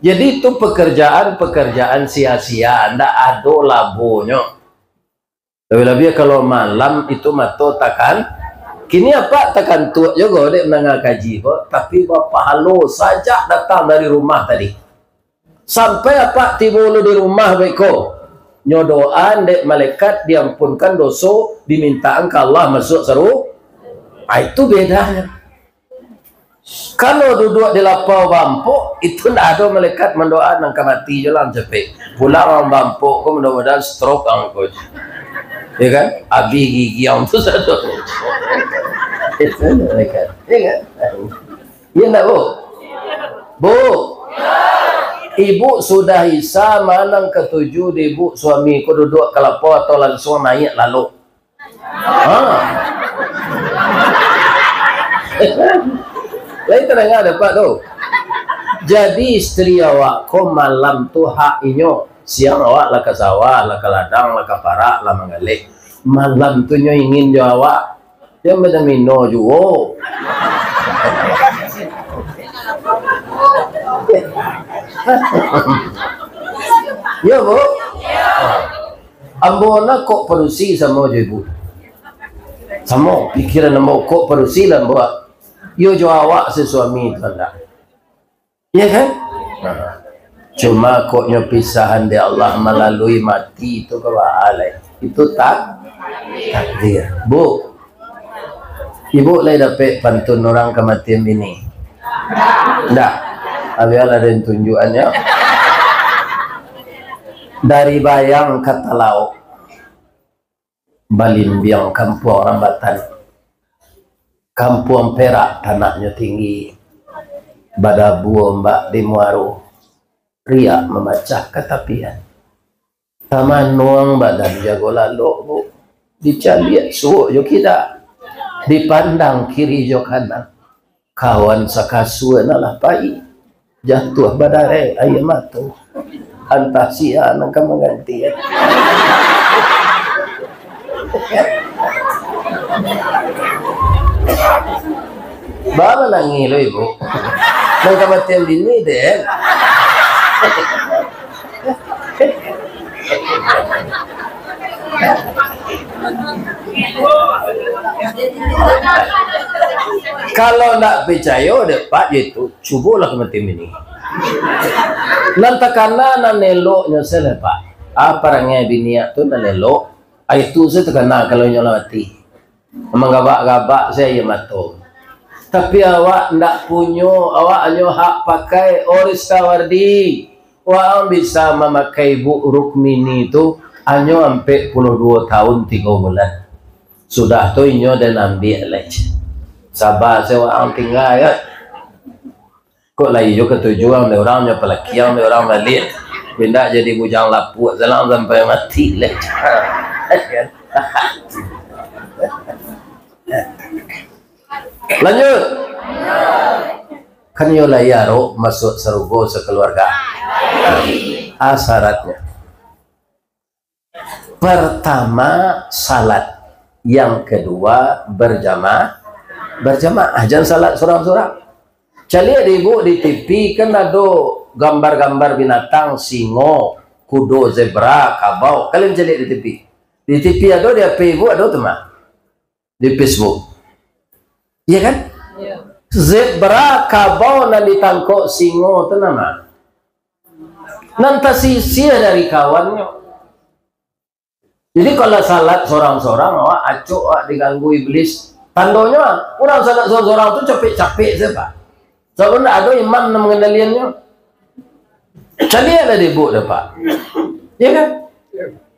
Jadi itu pekerjaan-pekerjaan sia-sia, ndak ado labonyo. Labiah-labiah kalau malam itu mato takan. Kini apak takantuak jugo dek mandanga kaji ko, tapi bapahalo sajak datang dari rumah tadi. Sampai apak tibo lu di rumah beko, nyo doa dek malaikat diampunkan doso, dimintaan ka Allah masuk saru-, ah, itu bedanya. Kalau duduak di lapau bampok, itu ndak ado malaikat mandoa nan ka mati jo lah capek. Pulang ang bampok ko, mudah-mudahan stroke ang ko. Ya kan? Abih gigi ang tu sado. Itu malaikat. Ya kan? Ya ndak, Bu? Bu? Ibu sudah Isa, malam katujuh di ibu suami ko duduak ka lapau atau langsung naik lalu? Ha. Lai tadanga dapek tu. Jadi istri awak ko malam tu hak inyo. Siang awak lah ka sawah, lah ka ladang, lah ka parak, lah manggaleh. Malam tu nyo ingin jo awak. Jan badomino juo. Yo, Bu? Ambo nak kok padusi samo jo ibu. Samo pikiran ambo, kok padusi lah ambo. Iyo jo awak sasuami tu ndak. Iya kan? Nah. Cuma kok nyo pisahan dek Allah malalui mati tu ka baa lai. Itu tak, takdir. Bu, ibu lai dapek pantun urang kamatian bini? Ndak. Abialah den tunjuakannyo. Dari Bayang ka Talaok. Balimbiang kampuang rambatan. Kampuang Perak tanaknyo tinggi, badabu ombak di muaro, riak mamacah ka tapian. Tamanuang badan jago lalok, Bu, dicaliak suok jo kida, dipandang kiri jo kanan. Kawan sakasua nan lah pai, jatuah badarek aia mato. Antah sia nan ka mangganti. Baa manangih lo, Ibu? Nan kamatian bini, den. Kalau ndak picayo dek Pak, yo itu, cubolah kamatian bini. Nan takana nan eloknyo se lah, Pak. Ah, parangai bini tu nan elok. Ah, itu se takana kalau inyo lah mati. Manggabak-gabak se aia mato. Tapi awak ndak punyo, awak hanyo hak pakai, oh Rizka Wardi. Waang bisa mamakai Ibu Rukmini tu hanyo ampek puluah duo taun tigo bulan. Sudah tu inyo den ambiak lai. Saba se urang tingga, yo. Kok lai jo katuju ang dek urang, nyo palakiang dek urang baliak. Pindah jadi bujang lapuak, salang sampai mati lai. Lanjut. Kan yo lai arok masuak sarugo sakaluarga. A, syaratnyo. Pertama, salat. Yang kedua, berjamaah. Berjamaah, jan salat surang-surang. Caliak dek ibu di T V, kan ado gambar-gambar binatang, singo, kudo, zebra, kabau. Kalian caliak di T V. Di T V ado, di H P ibu ado tu mah. Di Facebook. Iya kan? Iya. Zebra, kabau nan ditangkok singo tu nama. Nan tasisih dari kawannyo. Jadi, kalau salat sorang-sorang, awak acok, awak diganggu iblis. Tandonyo, urang salat sorang-sorang tu capek-capek sajo, Pak. Sabab ndak ado imam nan mangandaliannyo. Caliaklah dek ibu dah, Pak. Ya kan?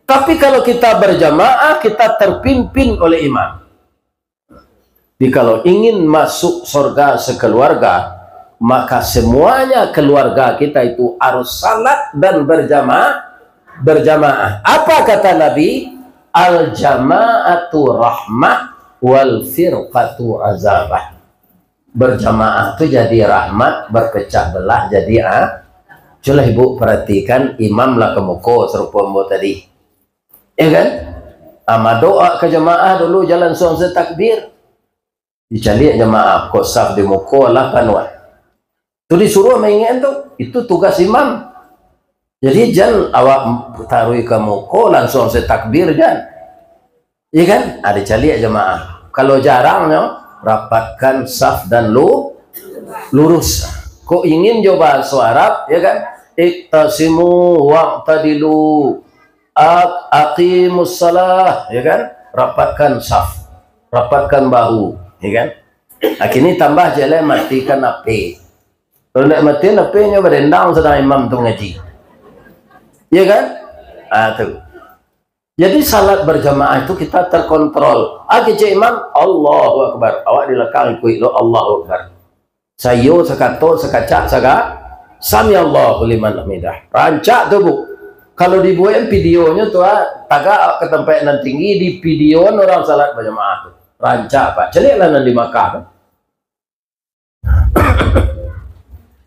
Tapi kalau kita berjamaah, kita terpimpin oleh imam. Jadi, kalau ingin masuk sorga sekeluarga, maka semuanya keluarga kita itu harus salat dan berjamaah, berjamaah. Apa kata Nabi? "Al-jama'atu rahmah, wal firqatu azabah." Berjamaah tu jadi rahmat, berpecah belah jadi, ah. Cubolah ibu perhatikan, imam lah ka muko, sarupo ambo tadi. Ya kan? Ah, madoa ka jamaah dulu, jan lansuang se takbir. Dicaliak jamaah, kok saf di muko lah panuah. Tu disuruah maingekan tu, itu tugas imam. Jadi, jan awak taruih ka muko, lansuang se takbir, jan. Iya kan? Ah, dicaliak jamaah. Kalau jarangnyo, rapatkan saf dan lu-, lurus. Kok ingin jo bahaso Arab, ya kan? "Iqtasimu wa'tadilu." Aq-, aqimus salah, ya kan? Rapatkan saf, rapatkan bahu, ya kan? Nah, kini tambah je lah, matikan H P. Kalau ndak matikan H P, nyo badendang sadang imam tu ngaji. Ya kan? Ah, tu. Jadi, salat berjamaah itu kita terkontrol. Ah, kecek imam, "Allahu Akbar." Awak di belakang ikuik lo, "Allahu Akbar." Saiyo, sakato, sakacak, saga, "Samiallahu liman hamidah." Rancak tu, Bu. Kalau dibuek videonyo tu, ah, tagak ka tampek nan tinggi, di videoan urang salat bajamaah tu. Rancak, Pak. Caliaklah nan di Makkah tu.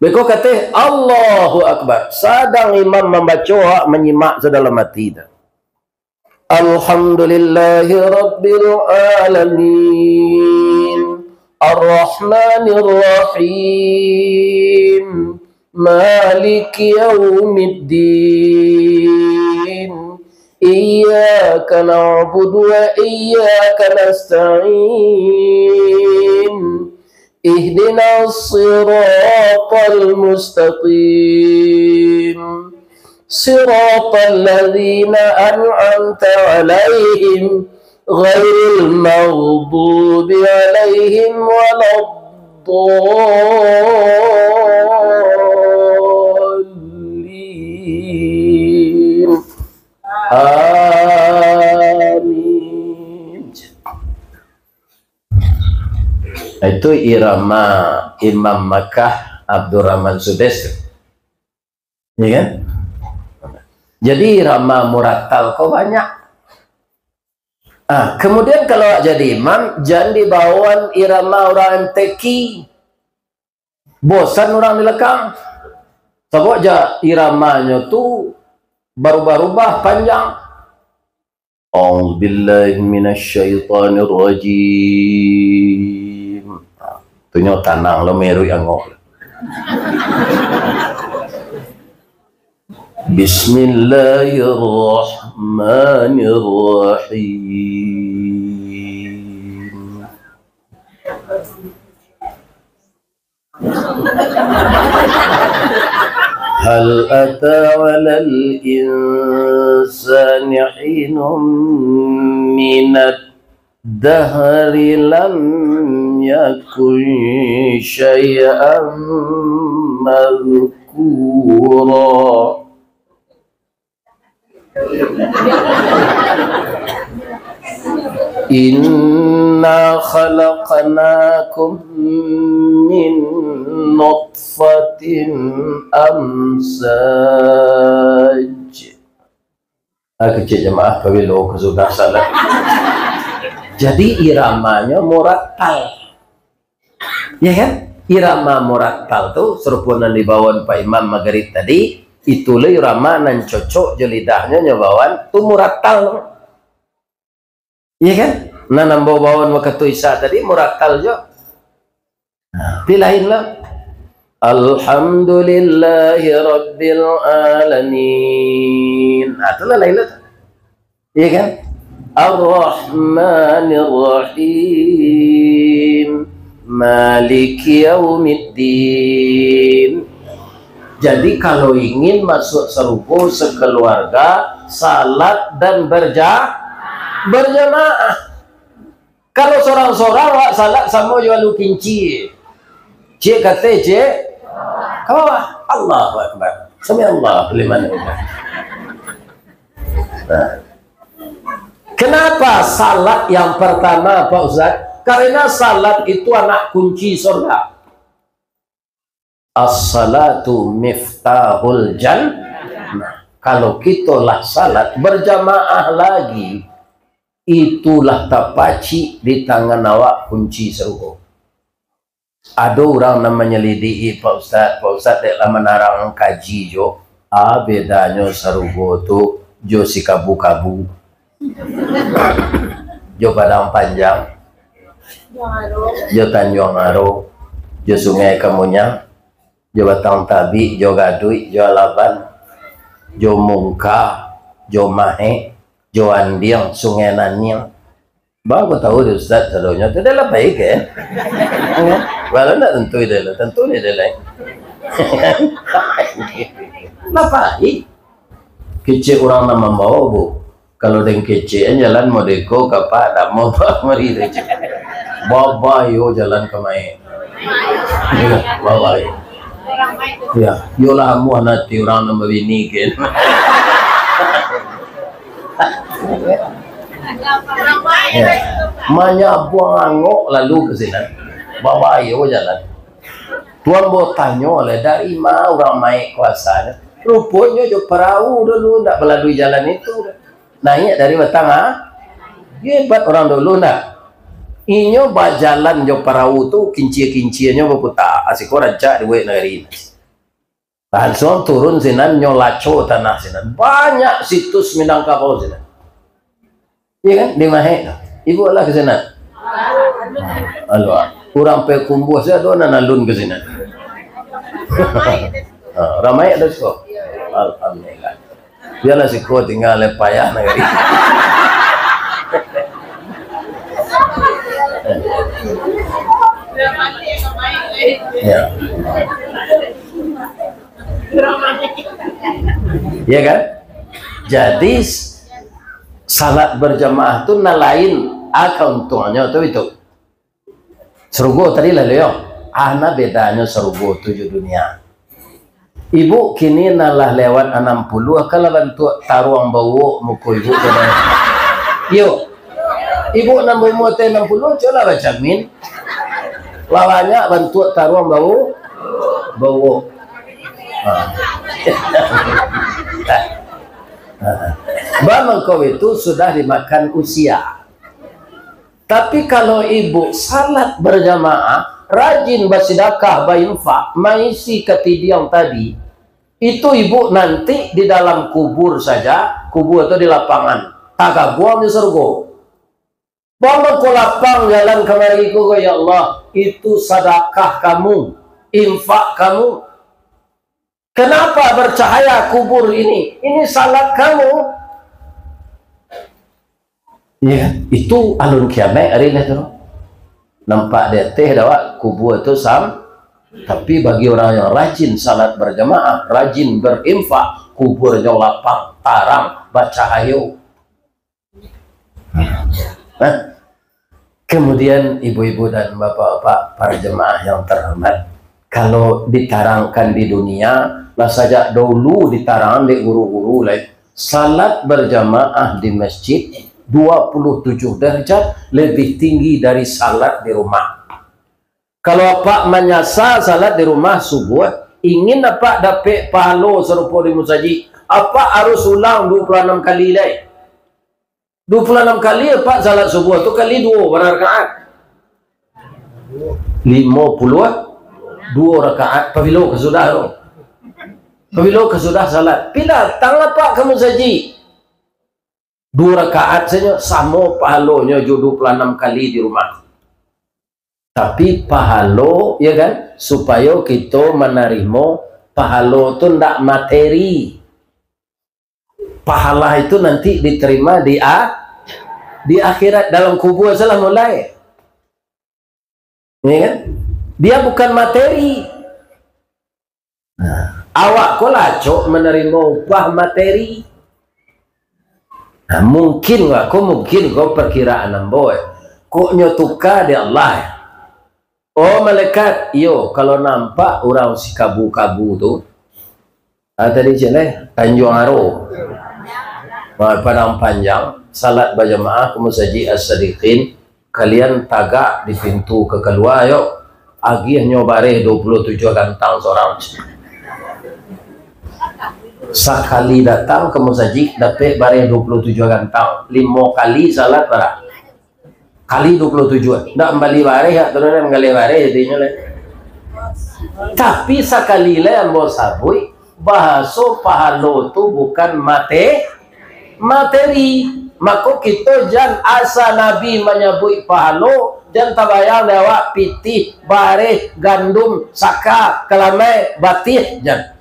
Beko kateh, "Allahu Akbar." Sadang imam mambaco, awak manyimak sadalam ati tu. Alhamdulillahirabbil alamin. Arrahmanirrahim. Maliki yaumiddin. Iyyaka na'budu wa iyyaka nasta'in. Ihdinas siratal mustaqim. Siratal ladzina an'amta 'alaihim, ghairil maghdubi 'alaihim waladdallin. Amin. Itu irama Imam Makkah, Abdurrahman Sudais tu. Ya kan? Jadi, irama muratal ko banyak. Ah, kemudian kalau awak jadi imam, jan dibawoan irama urang M T Q. Bosan urang di lakang. Sabab ja iramanyo tu barubah-rubah panjang. A'udzubillahi minasyaitonirrajim. Tu nyo tanang lo, meruik angok. Bismillahirrahmanirrahim. Hal ata 'alal insani hinum minad dahri lam yakun syai'an madzkura. Inna khalaqnakum min nutfatin amsaj. Ah, kecil jemaah, pabilo ka sudah salat. Jadi, iramanyo murattal. Ya kan? Irama murattal tu, sarupo nan dibawakan Pak Imam Magarib tadi, itulah irama nan cocok jo lidahnyo, nyo bawakan, tu murattal. Iya kan? Nah, nan ambo bawakan wakatu Isya tadi, murattal jo. Nah, tapi lain lah. Alhamdulillahirabbil alamin. Nah, itulah lain lah. Iya kan? Ar-Rahmanir Rahim. Maliki yaumiddin. Jadi, kalau ingin masuk sarugo sekeluarga, salat dan berja-, berjamaah. Kalau sorang-sorang, awak salat samo jo alu kinci. Ciek ka ateh, ciek ka bawah. Allahu Akbar. Sami Allah liman hamidah. Nah. Kenapa salat yang pertama, Pak Ustaz? Karena salat itu anak kunci surga. As-salatu miftahul jannah. Kalau kito lah salat berjamaah lagi, itulah tapacik di tangan awak kunci sarugo. Ado urang nan manyalidiki, "Pak Ustaz, Pak Ustaz dek lah manarang kaji jo, a bedanyo sarugo tu jo si kabu-kabu, jo Padang Panjang, jo Tanjuang Aro, jo Sungai Kamunyang, jo Batang Tabik, jo Gaduik, jo Alaban, jo Mungka, jo Mahek, jo Andiang, Sungai Naniang." Bang, aku tahu dek Ustaz sadonyo tu, dah lah baik, kan? Walau ndak tentu dah lah, tentu ni dah lah. Lah baik. Kecek urang nan mambawa, Bu. Kalau den kecek, jalan modeko, kapak, damo, pamari tu. Babayo jalan ka Maek. Babayo. Ya, yolah amuah nanti urang nan babini, kan. Ya. Manyabuang angok lalu ka sinan. Babayo jalan. Tuan batanyo lah, dari ma urang Maek kuasanyo? Ruponyo jo parau dulu, ndak balalui jalan itu. Naiak dari batang, ah? Hebat urang dulu, ndak? Inyo bajalan jo parau tu, kincia-kincianyo baputa, asiko rancak dibuek nagari. Lansuang turun sinan, nyo laco tanah sinan. Banyak situs Minangkabau sinan. Iya kan? Di Mahek tu. Ibu lah ka sinan. Alah. Urang Payakumbuah sajo ado nan alun ka sinan. Ha, ramai ado siko. Alhamdulillah. Bialah siko tingga lai, payah nagari. Ya. Ya kan? Jadi, s-, salat berjamaah tu nan lain a kauntuangannyo tu itu. Sarugo tadi lah, Leo. A nan bedanyo sarugo tu jo dunia. Ibu kini nan lah lewat anam puluah, kan lah bantuak taruang bauak muko ibu tu, kan? Yo. Ibu nan baumua teh anam puluah, cubolah bacamin. Lah banyak bantuak taruang bau-, bauak. Ha. Ba mangko itu sudah dimakan usia. Tapi kalau ibu salat berjamaah, rajin basidakah, bainfak, maisi katidiang tadi, itu ibu nanti di dalam kubur saja, kubur atau di lapangan, tagabuang di surga. Bang, bang, ko lapang jalan kamari ko, ya Allah, itu sadakah kamu, infak kamu. Kenapa bercahaya kubur ini? Ini salat kamu. Ya, itu alun kiamat hari lah tu. Nampak di ateh dah, wak, kubur tu sam-, tapi bagi orang yang rajin salat berjamaah, rajin berinfak, kuburnya lapang, tarang, bacahayo. Nah, kemudian ibu-ibu dan bapak-bapak, para jemaah yang terhormat, kalau ditarangkan di dunia, lah sajak dahulu ditarang dek guru-guru lai, salat berjamaah di masjid dua puluh tujuh darajat lebih tinggi dari salat di rumah. Kalau apak manyasa salat di rumah subuh, ingin apak dapek pahalo sarupo di musajik, apak harus ulang dua puluh anam kali lai. Dua puluh anam kali apak salat subuh tu kali duo, bara rakaat? Limo puluah duo rakaat. Pabilo ka sudah tu? Pabilo ka sudah salat? Pi datang apak ka musajik. Duo rakaat sajo, samo pahalonyo jo dua puluh anam kali di rumah. Tapi pahalo, ya kan, supayo kito manarimo pahalo tu ndak materi. Pahala itu nanti diterima di a-, di akhirat, dalam kubur salah mulai. Ya kan? Dia bukan materi. Nah, awak ko lah acok manarimo upah materi. Nah, mungkin ko, mungkin ko perkiraan ambo, eh. Kok nyo tuka dek Allah, eh. Oh, malaikat, iyo, kalau nampak urang si kabu-kabu tu, ah, tadi cek lai, Tanjuang Aro, ah, Padang Panjang, salat bajamaah ka Masajik As-Sadiqin, kalian tagak di pintu ka kalua, yo. Agiahnyo bareh dua puluah tujuah gantang surang. Sakali datang ka musajik, dapek bareh dua puluah tujuah gantang. Limo kali salat bara? Kali dua puluah tujuah. Ndak mambali bareh, dak tahu manggaleh bareh jadinyo lai. Tapi sakali lai ambo sabuik, bahaso pahalo tu bukan mate-, materi. Mako kito jan asa Nabi manyabuik pahalo, jan tabayang dek awak pitih, bareh, gandum, saka, kalamai, batih, jan.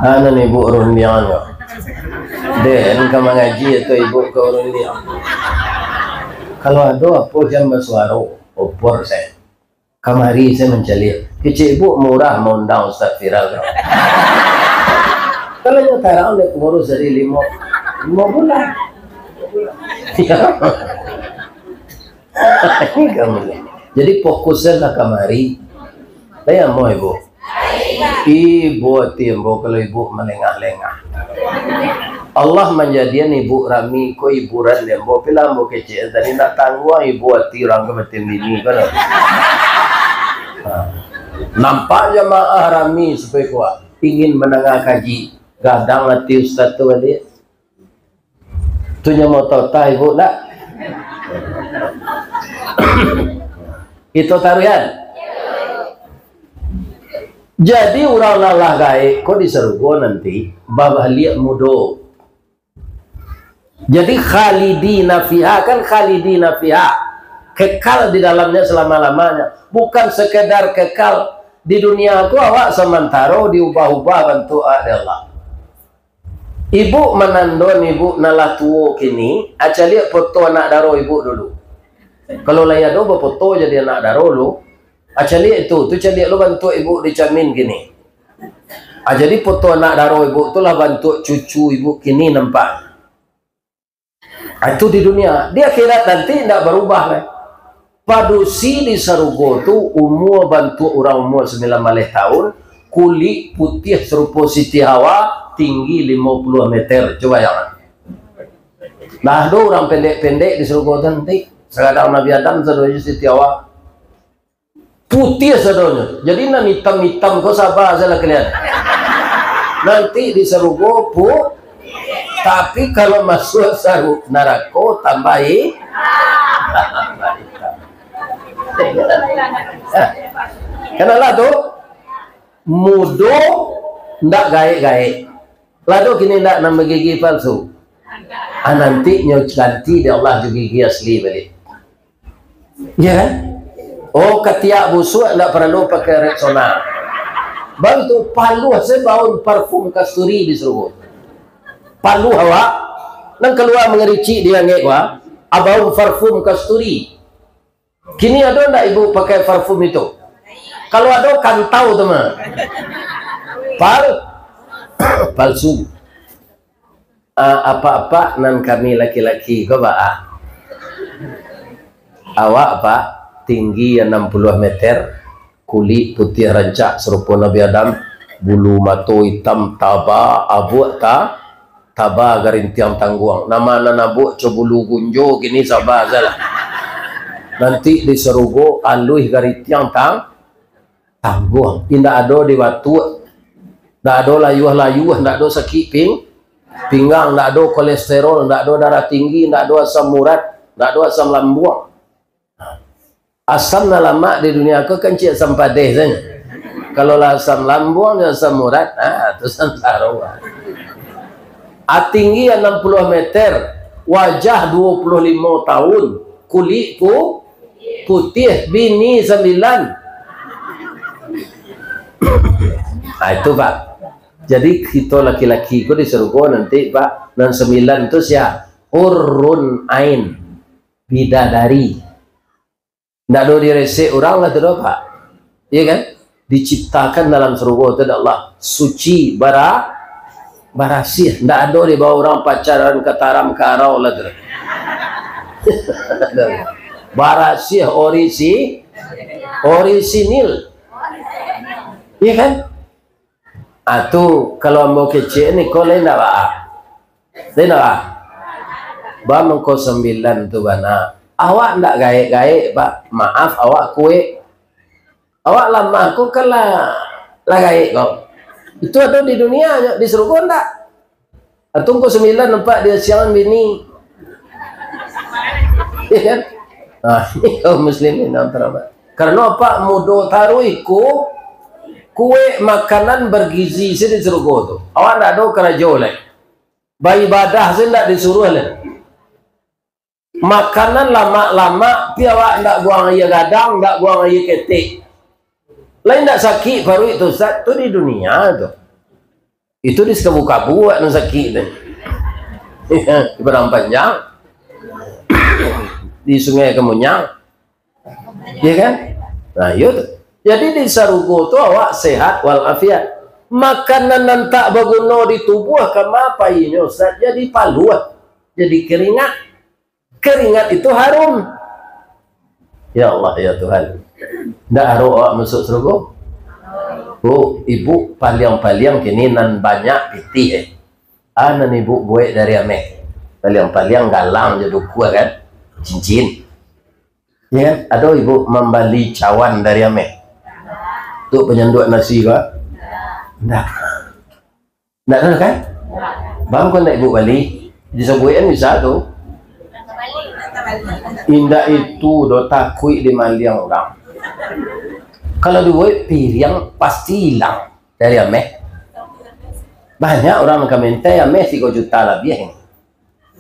Anu ni, Ibu Rundiang tu. Den ka mangaji atau Ibu ka Rundiang? Kalau ado apo jan basuaro, opor sajo. Kamari sajo mancaliak. Kecek Ibu murah maundang Ustaz Viral tu. Kalau nyo tarang dek pangurus dari limo, limo bulan. Ya. Jadi fokuslah kamari. Lai amuah, Ibu? Ibo ati ambo kalau Ibu malengah-lengah. Allah manjadian Ibu rami ko hiburan dek ambo. Pila ambo kecek tadi, ndak tangguang ibo ati urang ka batin bini ko doh. Ha. Nampak jamaah rami sarupo ko, ingin mandanga kaji. Gadang ati ustaz tu baliak. Tu nyo mototah ibu ndak? Itu taruihan. Jadi, urang nan lah gaek ko di sarugo nanti babaliak mudo. Jadi, khalidina fiha, kan khalidina fiha, kekal di dalamnya selama-lamanya. Bukan sekedar kekal di dunia ko, awak samantaro diubah-ubah bantuak dek Allah. Ibu manandon ibu nan lah tuo kini, a caliak foto anak daro ibu dulu. Kalau lai ado bafoto jadi anak daro lu, a caliak itu, tu caliak lu bantuak ibu di camin kini. A, jadi foto anak daro ibu tu lah bantuak cucu ibu kini nampak. A, itu di dunia. Di akhirat nanti indak barubah lai. Padusi di sarugo tu umua bantuak urang umua sambilan baleh taun, kulik putiah sarupo Siti Hawa, tinggi limo puluah meter. Cubo bayangkan. Nah, ado urang pendek-pendek di sarugo tu nanti. Sakadar Nabi Adam sadonyo Siti Hawa. Putiah sadonyo. Jadi nan itam-itam ko saba sajolah kalian. Nanti di sarugo pu-, tapi kalau masuak saru-, narako tambahi. Kanalah tu, mudo ndak gaek-gaek. Lah ado kini ndak nan bagigi palsu? A, nanti nyo ganti dek Allah jo gigi asli baliak. Ya kan? Oh, katiak busuak ndak paralu pakai Rexona. Bantu paluah sajo baun parfum kasturi di sarugo. Paluah awak, nan kalua mangaricik di angek ko, a, baun parfum kasturi. Kini ado ndak ibu pakai parfum itu? Kalau ado, kantau tu mah. Pal-, palsu. Ah, apak-apak nan kami laki-laki ko, Pak, ah. Awak, Pak, tinggi anam puluah meter, kulik putiah rancak sarupo Nabi Adam, Bulu mato itam taba, abuak ta-, taba garintiang tangguang. Nama nan abuak co bulu gunjo, kini saba sajolah. Nanti di sarugo aluih garintiang tang-, tangguang. Indak ado di batuak. Ndak ado layuah-layuah, ndak ado sakik ping-, pinggang, ndak ado kolesterol, ndak ado darah tinggi, ndak ado asam urat, ndak ado asam lambuang. Asam nan lamak di dunia ko kan ciek asam padeh sajo. Kalau lah asam lambuang jo asam urat, ah, tu sansaro. Ah, tinggi anam puluah meter, wajah dua puluh limo tahun, kulik pu-, putih, bini sambilan. Ah, itu, Pak. Jadi, kito laki-laki ko di sarugo nanti, Pak, nan sambilan tu sia? Hurrun ain, bidadari. Ndak ado diresek urang lah tu doh, Pak. Iya kan? Diciptakan dalam sarugo tu dek Allah. Suci, bara-, barasiah. Ndak ado dibawa urang pacaran ka Taram Karau lah tu. Barasiah, orisi-, orisinil. Iya kan? Ah, tu, kalau ambo kecek ni, ko lain ndak baa? Lain ndak baa? Ba mangko sambilan tu bana. Awak ndak gaek-gaek, Pak. Maaf, awak kuek. Awak lamah ko kan lah, lah gaek ko. Itu ado di dunia, di sarugo ndak? Atau ko sambilan nampak di siangan bini. Iya kan? Ah, ini kaum muslimin yang terhormat. Karena apa? Mudo taruih ku-, kuek makanan bergizi se di sarugo tu. Awak ndak ado karajo lai. Baibadah se ndak disuruah lai. Makanan lamak-lamak, pi awak ndak buang aia gadang, ndak buang aia ketek. Lai ndak sakik paruik tu, Ustaz? Tu di dunia tu. Itu di Sakabu-Kabu awak nan sakik tu. Di Padang Panjang. Di Sungai Kemunyang. Ya kan? Nah, iyo tu. Jadi di sarugo tu awak sehat walafiat. Makanan nan tak baguno di tubuah, kama painyo, Ustaz? Jadi paluah. Jadi keringat. Keringat itu harum. Ya Allah, ya Tuhan. Ndak harum awak masuk sarugo? Oh, ibu paliang-paliang kini nan banyak pitih, eh. Ah, nan ibu buek dari ameh. Paliang-paliang galang jo duku kan. Cincin. Ya kan? Ado ibu mambali cawan dari ameh. Tu panyanduak nasi ko? Ndak. Ndak ado kan? Bang, kok ndak ibu bali? Disabuikan bisa tu. Indak itu doh, takuik dimaliang urang. Kalau dibuek piriang, pasti ilang dari ameh. Banyak urang nan ka minta ameh tigo juta labiah ini.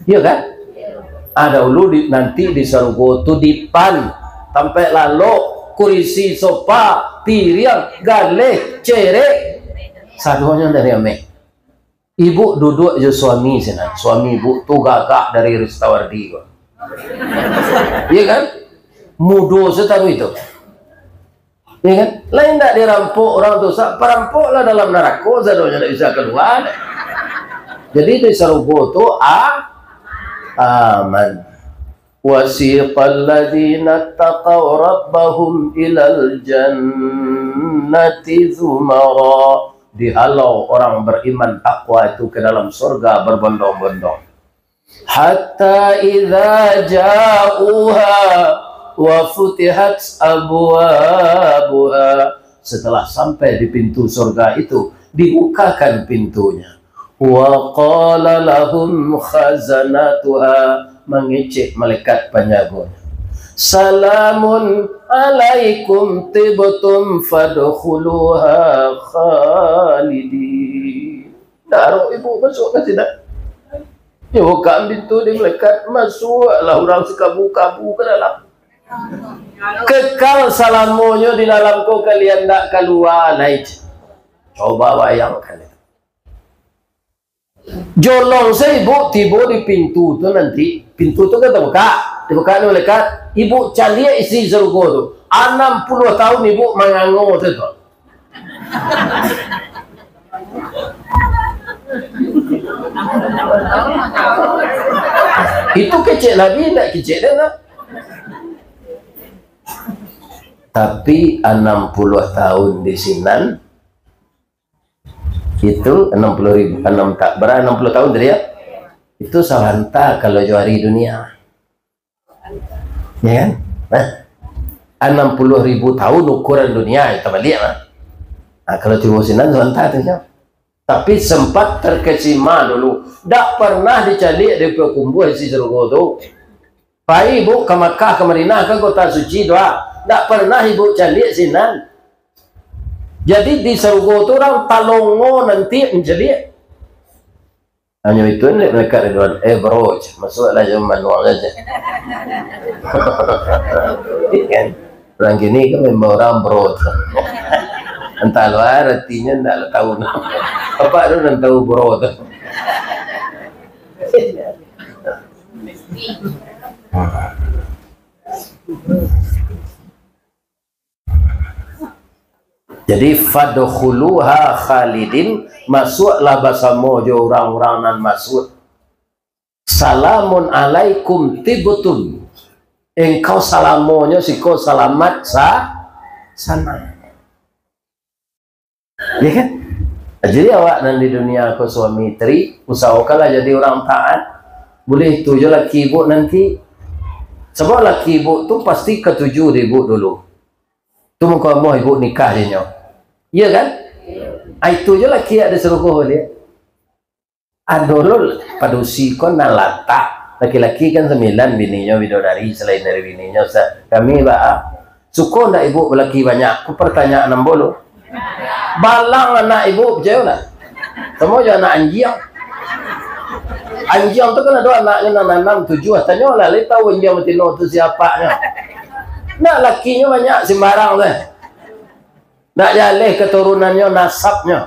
Iyo kan? Ah, dahulu di, nanti di sarugo tu dipan, tampek lalok, kurisi, sopa, piriang, galeh, cerek, sadonyo dari ameh. Ibu duduak jo suami sinan. Suami ibu tu gagah dari Ristawardi ko. Iya kan? Mudo se taruih itu. Iya kan? Lain ndak dirampok urang tu, Sa-, parampok lah dalam narako, sadonyo ndak bisa kalua. Jadi di sarugo tu a-, aman. Wasiqal ladzina taqaw rabbahum ilal jannati zumara. Dihalau orang beriman takwa itu ke dalam surga berbondong-bondong. Hatta idza ja'uha wa futihat abwabuha. Setelah sampai di pintu surga itu, dibukakan pintunya. Wa qala lahum khazanatuha, mangecek malaikat panjagonyo. Salamun alaikum tibtum fadkhuluha khalidin. Taruh ibu masuk ka sinan. Nyo buka pintu di malaikat, masuaklah urang sakabu-kabu ka dalam. Kekal salamonyo di dalam ko, kalian ndak kalua lai. Coba bayangkan itu. Jolong se ibu tibo di pintu tu nanti, pintu tu kan tabuka, dibuka ni malaikat, ibu caliak isi sarugo tu. Anam puluah tahun ibu mangango se tu. Itu kecek Nabi, ndak kecek den lah. Tapi anam puluah tahun di sinan, Itu anam puluah ribu, anam ta-, bara anam puluah tahun tadi, ya? Itu sabanta kalau jo ari dunia. Ya kan? Nah, anam puluah ribu tahun ukuran dunia, kita baliak lah. Nah, kalau tibo sinan sabanta tu, ya. Tapi sempat terkesima dulu. Dak pernah dicaliak di pakumbuah isi sarugo tu. Pai ibu ka Makkah, ka Madinah, ka kota suci tu, ah. Dak pernah ibu caliak sinan. Jadi di sarugo tu urang talongo nanti mancaliak. Hanyo itu dek malaikat Ridwan, "Eh, bro, masuaklah jo manual saja." Kan? Urang kini kan memang urang bro tu. Antah luar artinyo ndak lah tahu. Apak tu nan tahu bro tu. Jadi, "Fadkhuluha khalidin," masuaklah basamo jo urang-urang nan masuak. "Salamun alaikum tibtum." Engkau salamonyo siko salamat sa-, sanang. Ya kan? Jadi awak nan di dunia ko suami isteri, usahokanlah jadi urang taat. Buliah itu jo laki ibu nanti. Sabab laki ibu tu pasti katuju di ibu dulu. Tu mangko amuah ibu nikah jo inyo. Iya kan? Ah, itu jo laki ado sarugo dia. Ado lo padusi ko nan latak. Laki-laki kan sambilan bininyo bidodari, salain dari bininyo. Sa-, kami baa, suko ndak ibu balaki banyak? Ko partanyaan ambo lo. Balang anak ibu, picayolah. Samo jo anak anjiang. Anjiang tu kan ado anaknyo nan anam, tujuah. Tanyolah, lai tahu anjiang batino tu sia apaknyo. Ndak, lakinyo banyak simbarang tu. Ndak jaleh katurunannyo, nasabnyo.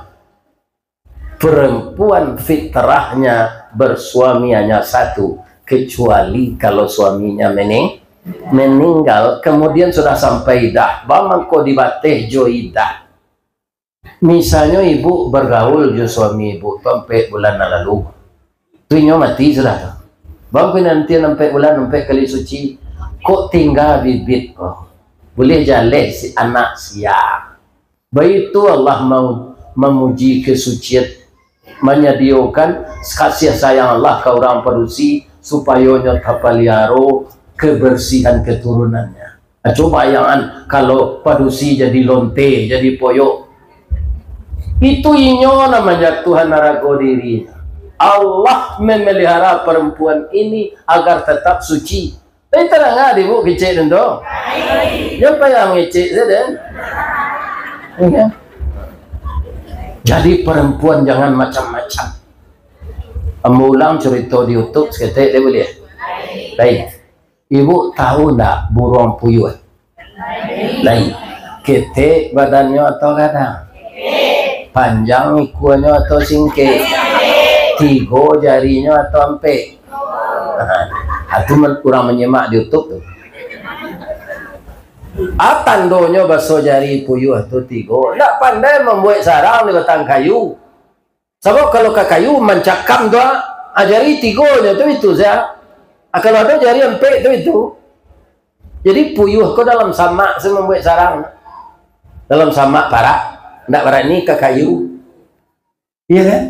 Perempuan fitrahnya bersuami hanya satu, kecuali kalau suaminya mening-, meninggal, kemudian sudah sampai idah, ba mangko dibateh jo idah. Misalnyo ibu bagaul jo suami ibu tu ampek bulan nan lalu, tu inyo mati sudah tu. Ba mangko nanti ampek bulan, ampek kali suci, kok tingga bibit ko, buliah jaleh si anak sia. Baitu Allah mau mamuji kesucian, manyadiokan kasih sayang Allah ka urang padusi, supayo nyo tapaliaro kebersihan keturunannyo. Ah, cubo bayangkan, kalau padusi jadi lonte, jadi poyok. Itu inyo namonyo Tuhan arago diri. Allah memelihara perempuan ini agar tetap suci. Tapi tadanga di ibu kecek tu. Jan payah ngecek sajo. Iya. Jadi perempuan jangan macam-macam. Ambo ulang carito di YouTube saketek, deh, buliah? Baik. Ibu tahu ndak buruang puyuh? Lai. Ketek badannyo atau gadang? Panjang ikuanyo atau singkek? Tigo jarinyo atau ampek? Ha, tu man-, urang manyimak di YouTube tu. Ah, tandonyo baso jari puyuh tu tigo. Ndak pandai mambuek sarang di batang kayu. Sabab kalau ka kayu mancakam tu, ah, jari tigonyo tu itu sajo. Ah, kalau ado jari ampek tu itu. Jadi puyuh ko dalam samak se mambuek sarang. Dalam samak parak, ndak barani ka kayu. Iya kan?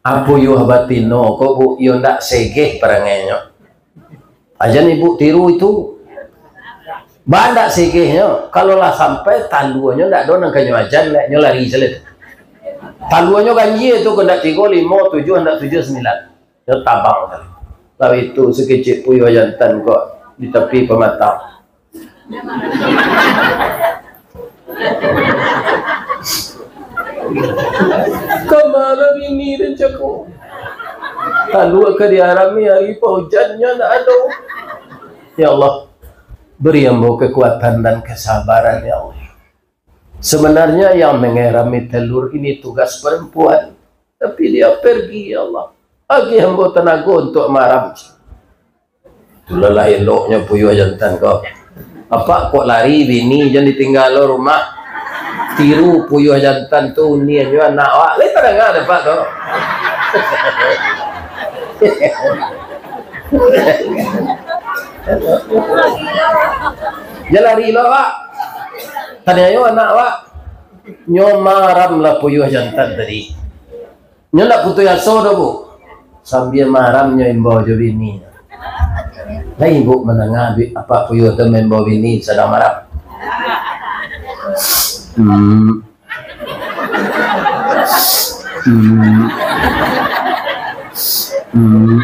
Ah, puyuh batino ko, Bu, iyo ndak segeh parangainyo. Jan ibu tiru itu. Ba ndak segehnyo, kalau lah sampai taluanyo ndak ado nan ka nyo ajan, nyo lari sajo. Taluanyo ganjia tu, ko ndak tigo, limo, tujuah, ndak tujuah, sambilan. Nyo tabang sajo. Lah itu sakecek puyuh jantan ko di tapi pamatang. Kama bini den cako. Talua ka diarami ari paujan nyo ndak ado. Ya Allah, beri ambo kekuatan dan kesabaran, ya Allah. Sebenarnya yang mengerami telur ini tugas perempuan, tapi dia pergi, ya Allah. Bagi ambo tanago untuk maram. Itulah lah eloknyo puyuh jantan ko. Apak kok lari, bini jan ditinggal lo rumah. Tiru puyuh jantan tu, uniannyo anak awak. Lai tadanga dek apak tu. Jan lari lo, Pak. Taniayo anak awak. Nyo maram lah puyuah jantan tadi. Nyo ndak putuih aso doh, Bu. Sambia maram nyo imbau jo bini. Lai Ibu mandanga bi-, apak puyuah tu maimbau bini sadang maram? Hmm. Hmm. Hmm.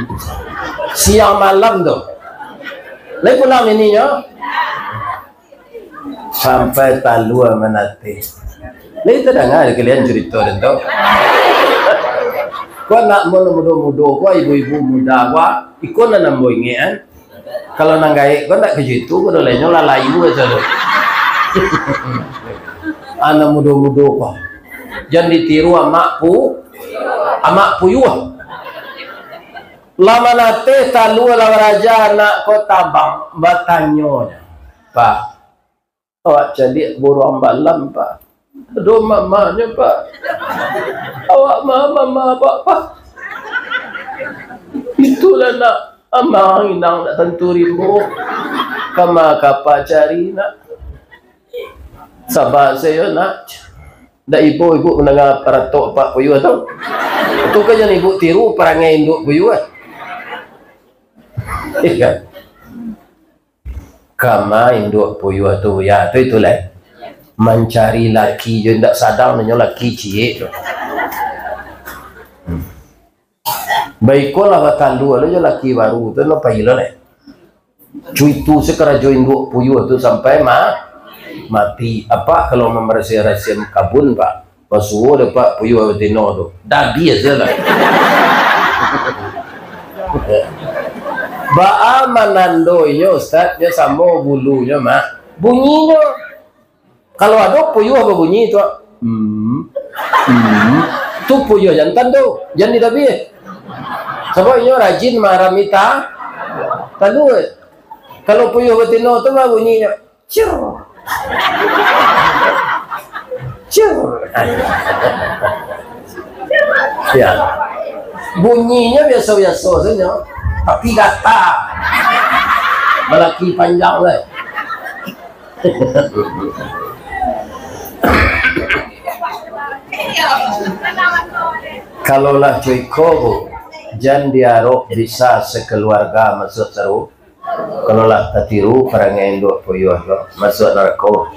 Siang malam tu. Lai pulang bininyo? Sampai talua manateh. Lai tadanga dek kalian curito den tu? Ko anak ambo nan mudo-mudo ko, ibu-ibu muda ko, iko nan ambo ingek, kan? Kalau nan gaek ko ndak kajo itu, ko lainyo lalai juo tu. Anak mudo-mudo ko. Jan ditiru amak pu-, amak puyuah. Lah manateh talua lah baraja, anak ko tabang, batanyo, "Pak, awak caliak buruang balam, Pak. Ado mamanyo, Pak. Awak ma-, mama, Pak, Pak." Itulah nak, amang inang nak tantu rimbo. Kama kapa cari nak. Saba sajo nak. Ndak ibo ibu mandanga paratok apak puyuah tu. Tu kan jan ibu tiru parangai induak puyuah. Iya. Kama induak puyuah tu, ya, tu itulah. Mancari laki jo indak sadang, nyo laki ciek tu. Hmm. Baikolah batalua lo jo laki baru tu, no pai lo leh. Cuitu sakarajo induak puyuah tu sampai ma-, mati. Apa kalau mambarasiah-rasiah kabun, Pak? Basuo dek Pak puyuah batino tu. Dabiah sajolah. Baa manandoinyo, Ustaz? Nyo samo bulunyo, Mak. Bunyinyo. Kalau ado puyuah babunyi tu, hmm, hmm, tu puyuah jantan tu, jan didabiah. Sabab inyo rajin maarami ta-, talua. Kalau puyuah batino tu babunyi, Cir. Cir. Ya. Bunyinyo biaso-biaso sajo, tapi gata. Balaki panjang lai. Kalau lah cuiko, Bu, jan diarok bisa sakaluarga masuak saru-, Kalau lah tatiru parangai induak puyuah ko, masuak narako.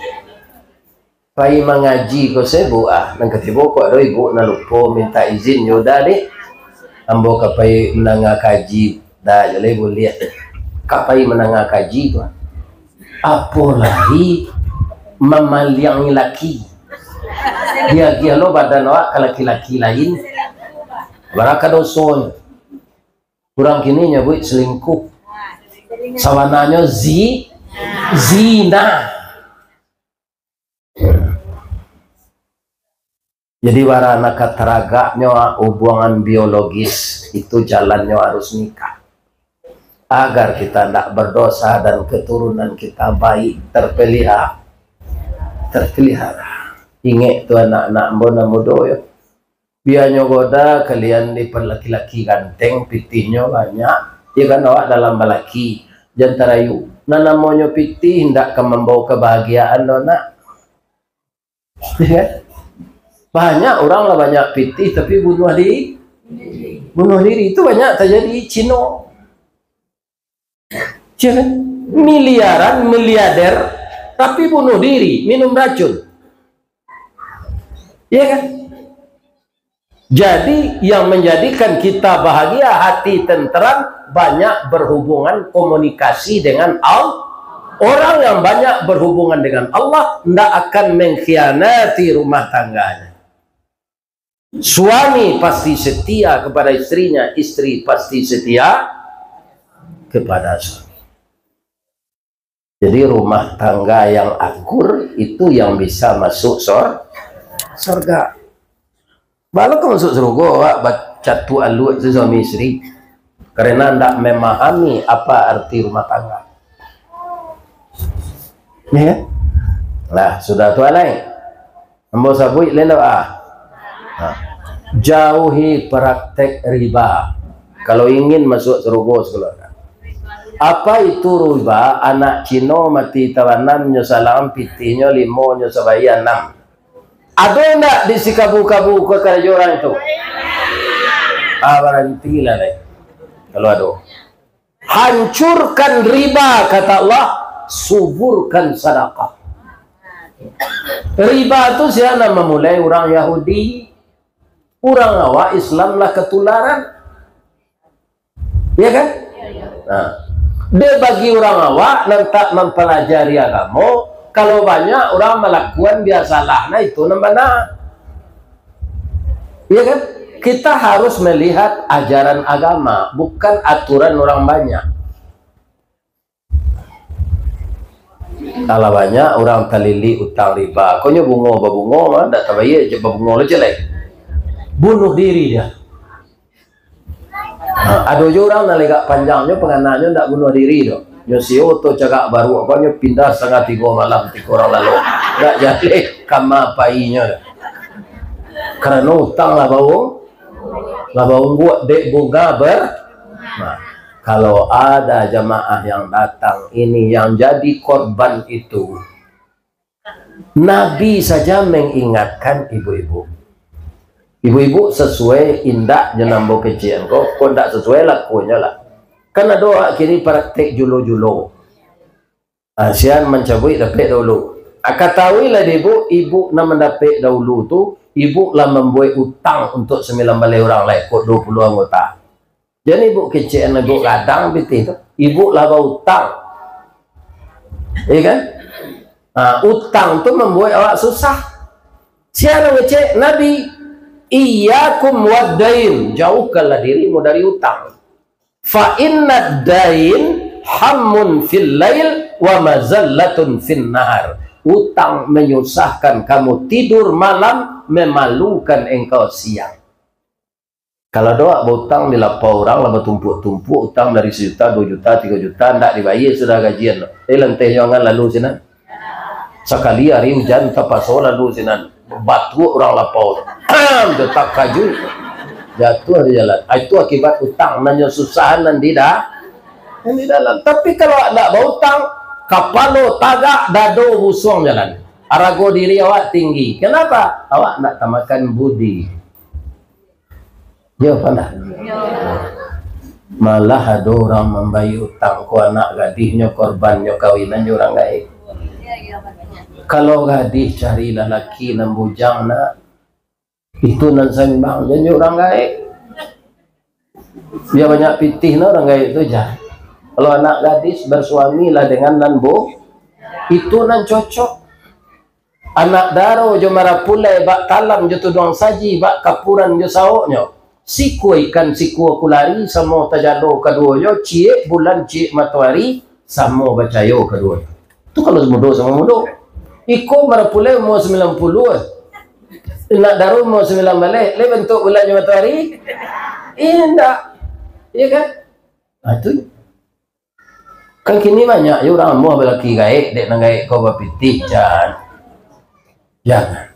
Pai mangaji ko se, Bu, ah, nan katibo ko ado ibu nan lupo mintak izin, yo udah, Dek. Ambo ka pai mandanga kaji, dah, yo lai buliah. Ka pai mandanga kaji tu, ah. Apo lai mamaliangi laki. Diagiah lo badan awak ka laki-laki lain. Baraka dosonyo. Urang kini nyabuik selingkuh. Sabananyo zi-, zina. Jadi, bara nan ka taragaknyo hubungan biologis, itu jalannyo harus nikah. Agar kita ndak berdosa dan keturunan kita baik, terpelihara. Terpelihara. Ingek tu anak-anak ambo nan mudo yo. Bianyo goda kalian di laki-laki ganteng, pitihnyo banyak. Iyo kan, awak dalam balaki, jan tarayu. Nan namonyo pitih indak ka mambawa kabahagiaan doh, nak. Iyo kan? Banyak urang lah banyak pitih, tapi bunuah di-, bunuah diri. Itu banyak terjadi Cino. Iya kan? Miliaran, miliarder, tapi bunuh diri, minum racun. Iya kan? Jadi, yang menjadikan kita bahagia, hati tenteram, banyak berhubungan komunikasi dengan Allah. Orang yang banyak berhubungan dengan Allah, ndak akan mengkhianati rumah tangganya. Suami pasti setia kepada istrinya, istri pasti setia kepada suami. Jadi, rumah tangga yang akur itu yang bisa masuk sor-, sorga. Baa lo ka masuk surga awak bacatu aluak tu suami istri, karena ndak memahami apa arti rumah tangga. Ya. Nah, sudah tu alai. Ambo sabuik lai ndak, ah? Ha. Jauhi praktek riba. Kalau ingin masuk surga sakeluarga. Apa itu riba? Anak Cino mati tabanam, nyo salang pitihnyo limo, nyo sabayia anam. Ado ndak di sikabu-kabu ko karajo urang tu? Ah, barantilah deh. Kalau ado. Hancurkan riba, kata Allah, suburkan sadakah. Riba tu sia nan mamulai? Urang Yahudi. Urang awak Islam lah katularan. Ya kan? Nah, dek bagi urang awak nan tak mampalajari agamo, kalau banyak urang malakuan biasalah, nah itu nan bana. Ya kan? Kita harus melihat ajaran agama, bukan aturan urang banyak. Alah banyak urang talilik utang riba. Konyo bungo babungo mah, ndak tabayia, cek babungo lo cek lai. Bunuh diri dia. Ha, ado jo urang nan legak panjangnyo, pangananyo ndak bunuh diri doh. Nyo sio oto cagak baruak, nyo pindah satangah tigo malam, tiko urang lalok. Ndak jaleh kama painyo doh. Karano utang lah baung-, lah baungguak dek bunga ber-, nah, kalau ada jamaah yang datang ini yang jadi korban itu, Nabi saja mengingatkan ibu-ibu. Ibu-ibu, sasuai indak jo nan ambo kecek ko, ko ndak sasuai lakuanyo lah. Kan ado awak kini praktek julo-julo. Ah, sian mancabuik dapek dahulu. Ah, katahuilah dek ibu, ibu nan mandapek dahulu tu, ibu lah mambuek utang untuak sambilan baleh urang lai, kok duo puluah anggota. Jan ibu kecekan ibu gadang pitih tu. Ibu lah bautang. Iya kan? Ha, utang tu mambuek awak susah. Sia nan ngecek? Nabi. "Iyyakum waddain." Jauhkanlah dirimu dari utang. "Fa innad dain hammun fil lail wa mazallatun fin nahar." Utang menyusahkan kamu tidur malam, memalukan engkau siang. Kalau ado awak bautang di lapau urang, lah batumpuak-tumpuak utang dari sajuta, duo juta, tigo juta, ndak dibayia sudah gajian tu. Eh, lanteh jangan lalu sinan. Sakali ari ujan tapaso lalu sinan. Batuak urang lapau tu. Detak kaju. Jatuah di jalan. Ah, itu akibat utang. Nan nyo susahan nan di da-, nan di dalam. Tapi kalau awak ndak bautang, kapalo tagak, dado busuang jalan. Arago diri awak tinggi. Kenapa? Awak ndak tamakan budi. Yo, pandai. Yo. Malah ado urang mambayia utang ko, anak gadihnyo korbannyo kawinan jo urang gaek. Kalau gadih cari lalaki nan bujang, nak, itu nan saimbang jo urang gaek. Biar banyak pitih, nah, urang gaek tu, jan. Kalau anak gadis, bersuamilah dengan nan bu-, itu nan cocok. Anak daro jo marapulai, bak talam jo tuduang saji, bak kapuran jo saoknyo. Sikua ikan, sikua kulari, samo tajalo kaduonyo, ciek bulan, ciek matoari, samo bacayo kaduonyo. Tu kalau mudo samo mudo. Iko marapulai umua sambilan puluah. Anak daro umua sambilan baleh, lai bantuak bulan jo matoari? Indak. Iya kan? Ah, tu. Kan kini banyak jo urang amuah balaki gaek, dek nan gaek ko bapitih, jan. Jangan.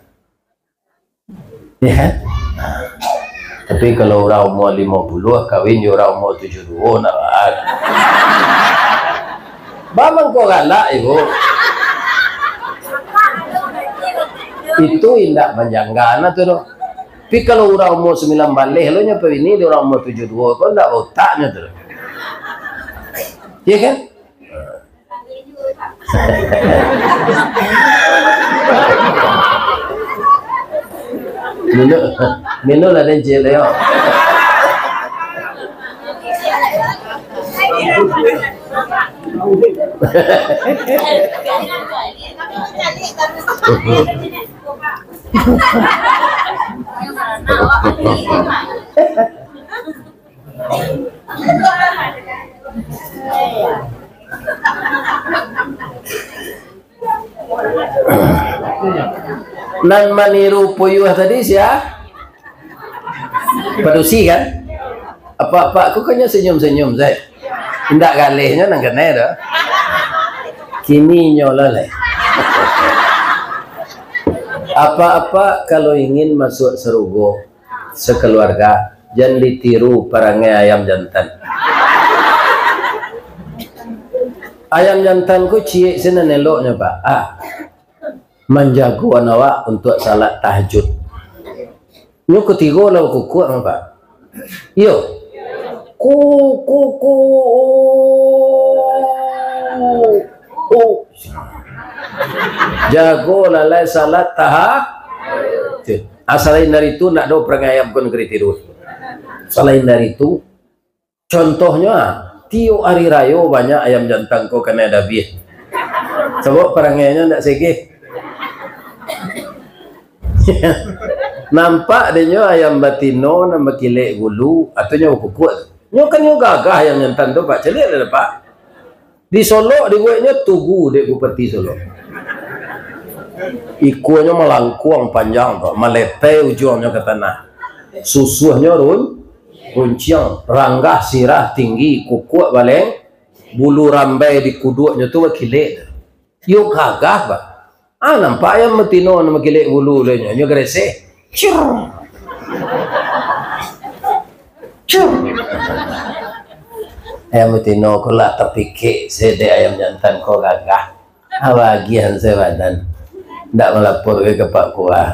Ya kan? Nah. Tapi kalau urang umua limo puluah kawin jo urang umua tujuah duo, nak baa. Baa mangko galak, ibu. Itu indak manjangga nah tu doh. Tapi kalau urang umua sambilan baleh lo nyo bini dek urang umua tujuah duo, ko ndak bautak nyo tu doh. Ya kan? Minum, minum lah, den cil, yo. Nan maniru puyuah tadi sia? Padusi kan? Apak-apak ko kan nyo senyum-senyum sajo. Indak galehnyo nan kanai tu. Kini nyo lah lai. Apak-apak kalau ingin masuak sarugo, sakaluarga, jan ditiru parangai ayam jantan. Ayam jantan ko ciek sinan eloknyo, Pak. Ah. Manjago awak untuak salat tahajud. Nyo kutigo lah bakukuak, Pak. Iyo. Ku, ku, ku. Oh. Jago lalai salat tahajud. Ah, salain dari tu, ndak ado parangai ayam ko nagari tiru. Salain dari tu, contohnyo, ah, tiok ari rayo banyak ayam jantan ko kanai dabiah. Sabab parangainyo ndak segeh. Nampak dek nyo ayam batino nan bakilek bulu, atau nyo bakukuak. Nyo kan nyo gagah ayam jantan tu, Pak. Caliak lah, Pak. Di Solok dibueknyo tugu dek Bupati Solok. Ikuanyo malangkuang panjang tu, maletai ujuangnyo ka tanah. Susuahnyo run-, runciang, ranggah sirah tinggi, kukuak baleng, bulu rambai di kuduaknyo tu bakilek. Iyo gagah, bah. Ah, nampak ayam batino nan bakilek bulu dek nyo, nyo gareseh. Cur. Cur. Ayam batino ko lah tapikek se dek ayam jantan ko gagah. Ah, bagian se badan. Ndak malapor ka Pak Kua.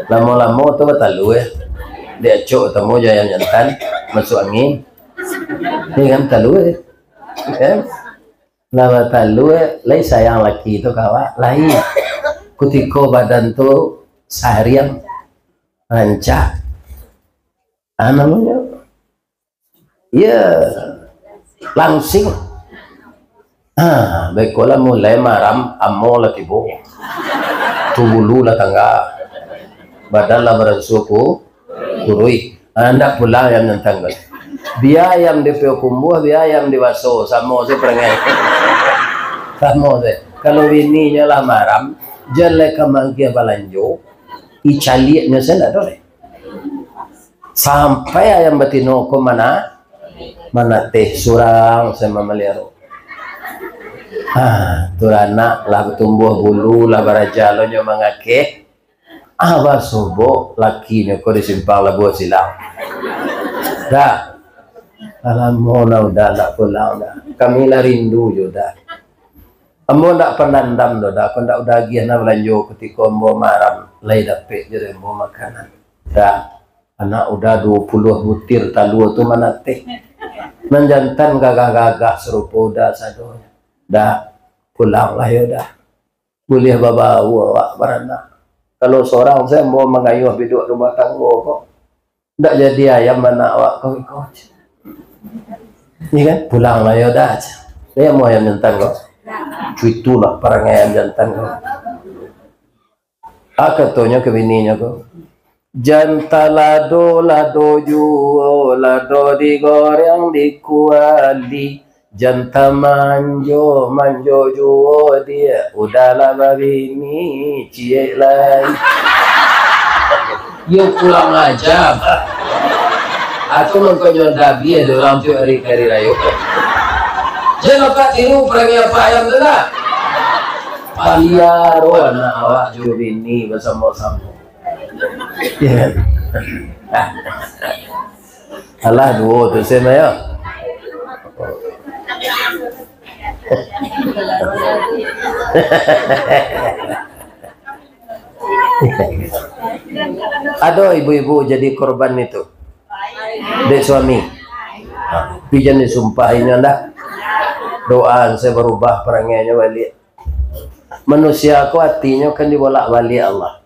Lamo-lamo tu batalua, eh. Diacok tamu jo ayam jantan, masuak angin. Ni kan talua, eh. Kan? Lah batalua, lai sayang laki tu ka awak, lai. Kutiko badan tu saharian rancak. Ah, namonyo, ya, langsing. Ah, baikolah, mulai maram, amo lah tibo. Tu bulu lah tangga. Badan lah baransua ku-, kuruih. Ah, ndak pulang ayam jantan ko. Bia ayam di Payakumbuah, bia ayam di Baso, samo se parangai. Samo se. Kalau bininyo lah maram, jan lai ka maagiah balanjo, icaliaknyo se ndak ado lai. Sampai ayam batino ko mana, manateh surang se mamaliaro. Ah, turanak lah batumbuah bulu, lah baraja lo nyo mangakeh. Ah, basobok lakinyo ko di Simpang Labuah Silang. Dah. Lah lamo lah Uda ndak pulang, Uda. Kami lah rindu jo Uda. Ambo ndak pandandam doh, Uda. Kok ndak Uda agiah nah balanjo kutiko ambo maram, lai dapek jo dek ambo makanan. Dah. Anak Uda duo puluah butir talua tu manateh. Nan jantan gagah-gagah sarupo Uda sadonyo. Dah. Pulanglah yo, Uda. Buliah babau awak baranak. Kalau sorang se ambo mangayuah biduak rumah tanggo ko, ndak jadi ayam anak awak ko iko. Iya kan? Pulanglah yo dah. Ni ambo ayam jantan ko. Cuitulah parangai ayam jantan ko. Ah, katonyo ka bininyo ko. Jan talado-lado juo, lado digoreng di kuali. Jan tamanjo-manjo juo, diak, Uda lah babini ciek lai. Yo kurang aja. Aku mangkonyo dabiah dek urang tu hari, hari rayo. Jan apak tiru parangai apak ayam tu lah. Paliaro anak awak jo bini basamo-samo. Alah, duo tu sen ayo. Ado ibu-ibu jadi korban itu dek suami. Ha, tapi jan disumpahinyo ndak. Doa se barubah parangainyo baliak. Manusia ko atinyo kan dibolak-baliak Allah.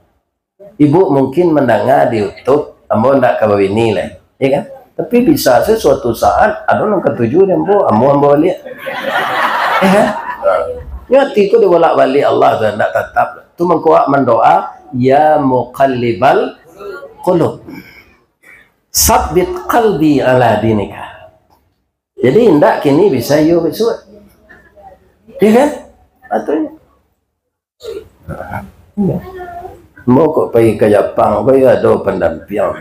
Ibu mungkin mandanga di YouTube, ambo ndak ka babini lai, ya kan? Tapi bisa se suatu saat, ado nan katuju di ambo, ambo, ambo baliak. Ya kan? Nyo ati ko dibolak-baliak Allah tu, ndak tatap. Tu mangko awak mandoa, "Ya muqallibal qulub, sabbit qalbi ala dinika." Jadi, indak kini bisa iyo bisuak. Ya kan? Atunyo. Mau kok pai ka Japang, ko iyo ado pandampiang.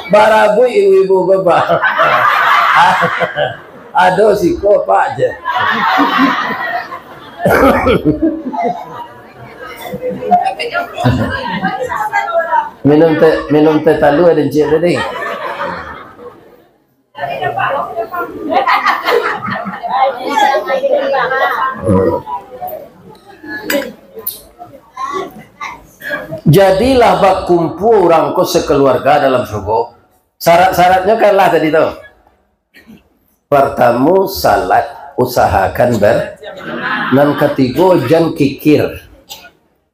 Barabuik ibu-ibu ko, Pak. Ado siko, Pak, je. Minum teh, minum teh talua den ciek tadi. Jadilah bakumpua urang ko sakeluarga dalam surgo. Syarat-syaratnyo kan lah tadi tu. Partamo, salat, usahakan ber-, nan katigo, jan kikir.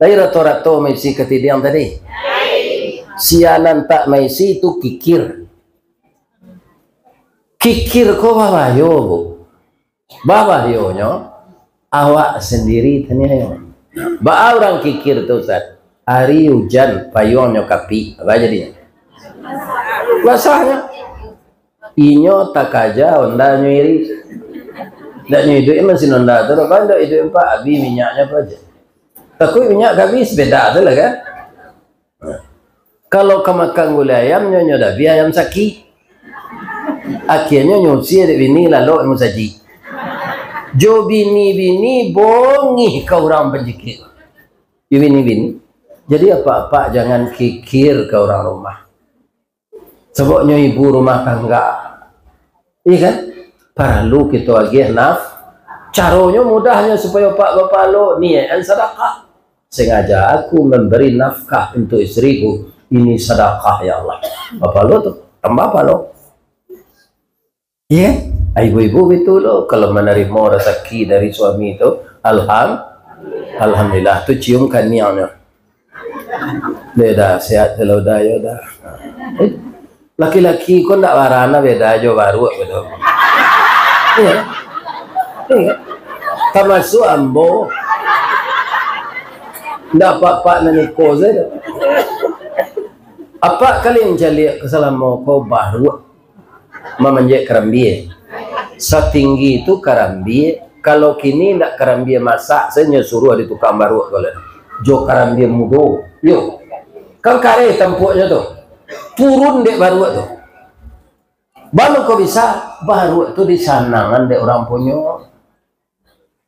Lai rato-rato maisi katidiang tadi? Sia nan tak maisi tu kikir. Kikir ko babayo, Bu. Babahayonyo, awak sandiri taniayo. Baa urang kikir tu, Ustaz? Ari ujan, payuangnyo kapik, apo jadinyo? Basahnyo. Inyo takaja, Honda nyo iri. Ndak nyo iduik mesin Honda tu, kan ndak iduik empat, abih minyaknyo apo aja. Takuik minyak ka abih, sepeda tu lah kan. Kalau ka makan gulai ayam, nyo, nyo dabi ayam sakik. Akhianyo nyo usia dek bini, lalok musajik. Jo bini-bini bongih ka urang pancikik. Jo bini-bini. Jadi apak-apak jangan kikir ka urang rumah. Sababnyo ibu rumah tangga. Iya kan? Paralu kito agiah naf-, caronyo mudahnyo supayo apak bapahalo, niaik-an sadakah. Sengaja aku memberi nafkah untuk istriku, ini sadakah, ya Allah. Bapahalo tu, tambah pahalo. Iya kan? Ah, ibu-ibu gitu lo, kalau manarimo rasaki dari suami tu, alham-, alhamdulillah, tu cium kaniangnyo. Beda, sehat kalau udah, ya udah. Eh, laki-laki ko ndak barana beda jo baruak gitu. Iya. Iya. Tamasuak ambo. Ndak apak-apak nan iko sajo. Apak kali mancaliak ka salamo ko baruak mamanjek karambia. Satinggi tu karambia, kalau kini ndak karambia masak, sajo nyo suruah di tukang baruak ko lah. Jo karambia mudo, yo. Kan kareh tampuaknyo tu. Turun dek baruak tu. Baa mangko bisa, baruak tu disanangan dek urang punyo.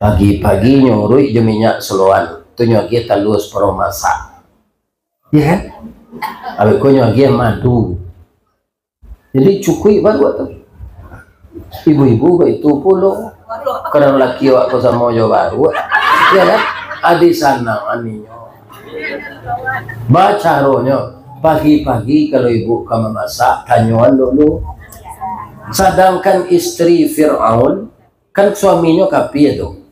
Pagi-pagi nyo uruik jo minyak soloan, tu nyo agiah talua saparuah masak. Iya kan? Abih ko nyo agiah madu. Jadi cukuik baruak tu. Ibu-ibu baitu pulo. Kadang laki awak ko samo jo baruak. Iya kan? Adi sanang aninyo. Bacaronyo, pagi-pagi kalau ibu ka mamasak, tanyoan dulu. Sadangkan istri Firaun, kan suaminyo kapia tu.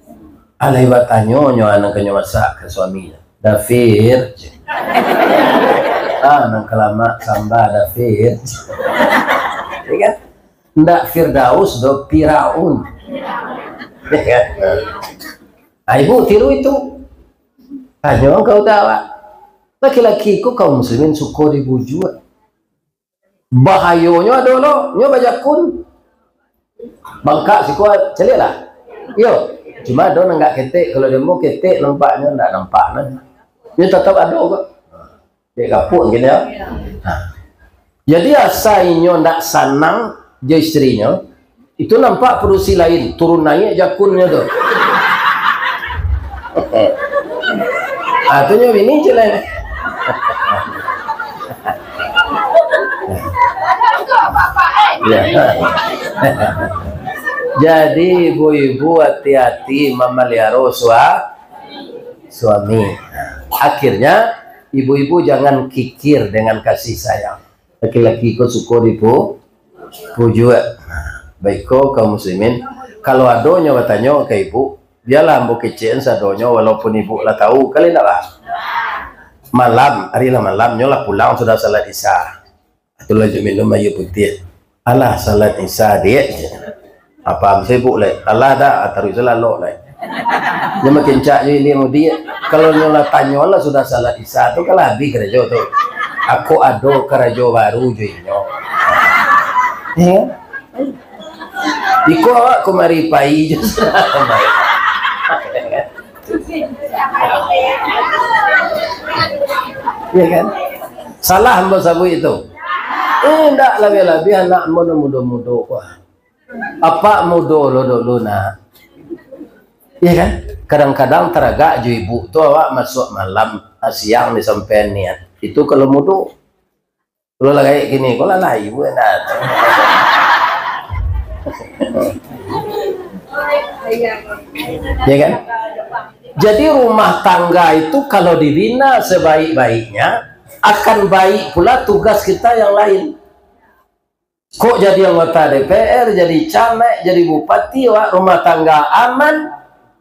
Alai batanyo nyo, anak kanyo masak ka suaminyo. "Dafir." Ah, nan kalamak samba, Dafir. Iya kan? Ndak Firdaus do, Firaun. Iya kan? Ah, ibu tiru itu. Tanyo ka uda awak. Laki-laki ko kaum muslimin suko dibujuak. Bahayonyo ado lo, nyo bajakun. Bangkak siko, caliak lah. Iyo, cuma ado nan agak ketek, kalau demo ketek nampaknyo, ndak nampak nah. Nyo tatap ado ko. Dek kapuk mungkin yo. Ha. Jadi asa inyo ndak sanang jo istrinyo, itu nampak padusi lain, turun naiak jakunnyo tu. Ah, tu nyo bini je lah. Ya. Jadi ibu-ibu hati-hati mamaliharo sua-, suami. Akhirnya ibu-ibu jangan kikir dengan kasih sayang. Laki-laki ko suko dipu-, pujuak. Baiko kaum muslimin, kalau ado nyo batanyo ka ibu, bialah ambo kecekan sadonyo walaupun ibu lah tahu, kali ndak lah? Malam, ari lah malam, nyo lah pulang sudah salat Isya. Itulah jo minum aia putiah. Alah, salat Isya, Diak. Apa sibuk lai? Alah dah, taruih salalok lai. Nyo makin cak jo ini mudiak. Kalau nyo lah tanyo lah sudah salat Isya tu, kan lah habih karajo tu. Ako ado karajo baru jo inyo. Ya. Iko awak kumari pai jo sudah. Ya kan? Salah ambo sabuik itu. Indak, labiah-labiah anak ambo nan mudo-mudo ko. Apak mudo lo dulu, nak. Iya kan? Kadang-kadang taragak jo ibu tu awak masuak malam, ah, siang disampaian niat. Itu kalau mudo. Kalau lah kayak gini, kalau lah ibu nak. Ya kan? Jadi, rumah tangga itu kalau dibina sebaik-baiknya, akan baik pula tugas kita yang lain. Kok jadi anggota D P R, jadi camat, jadi bupati, wak, rumah tangga aman,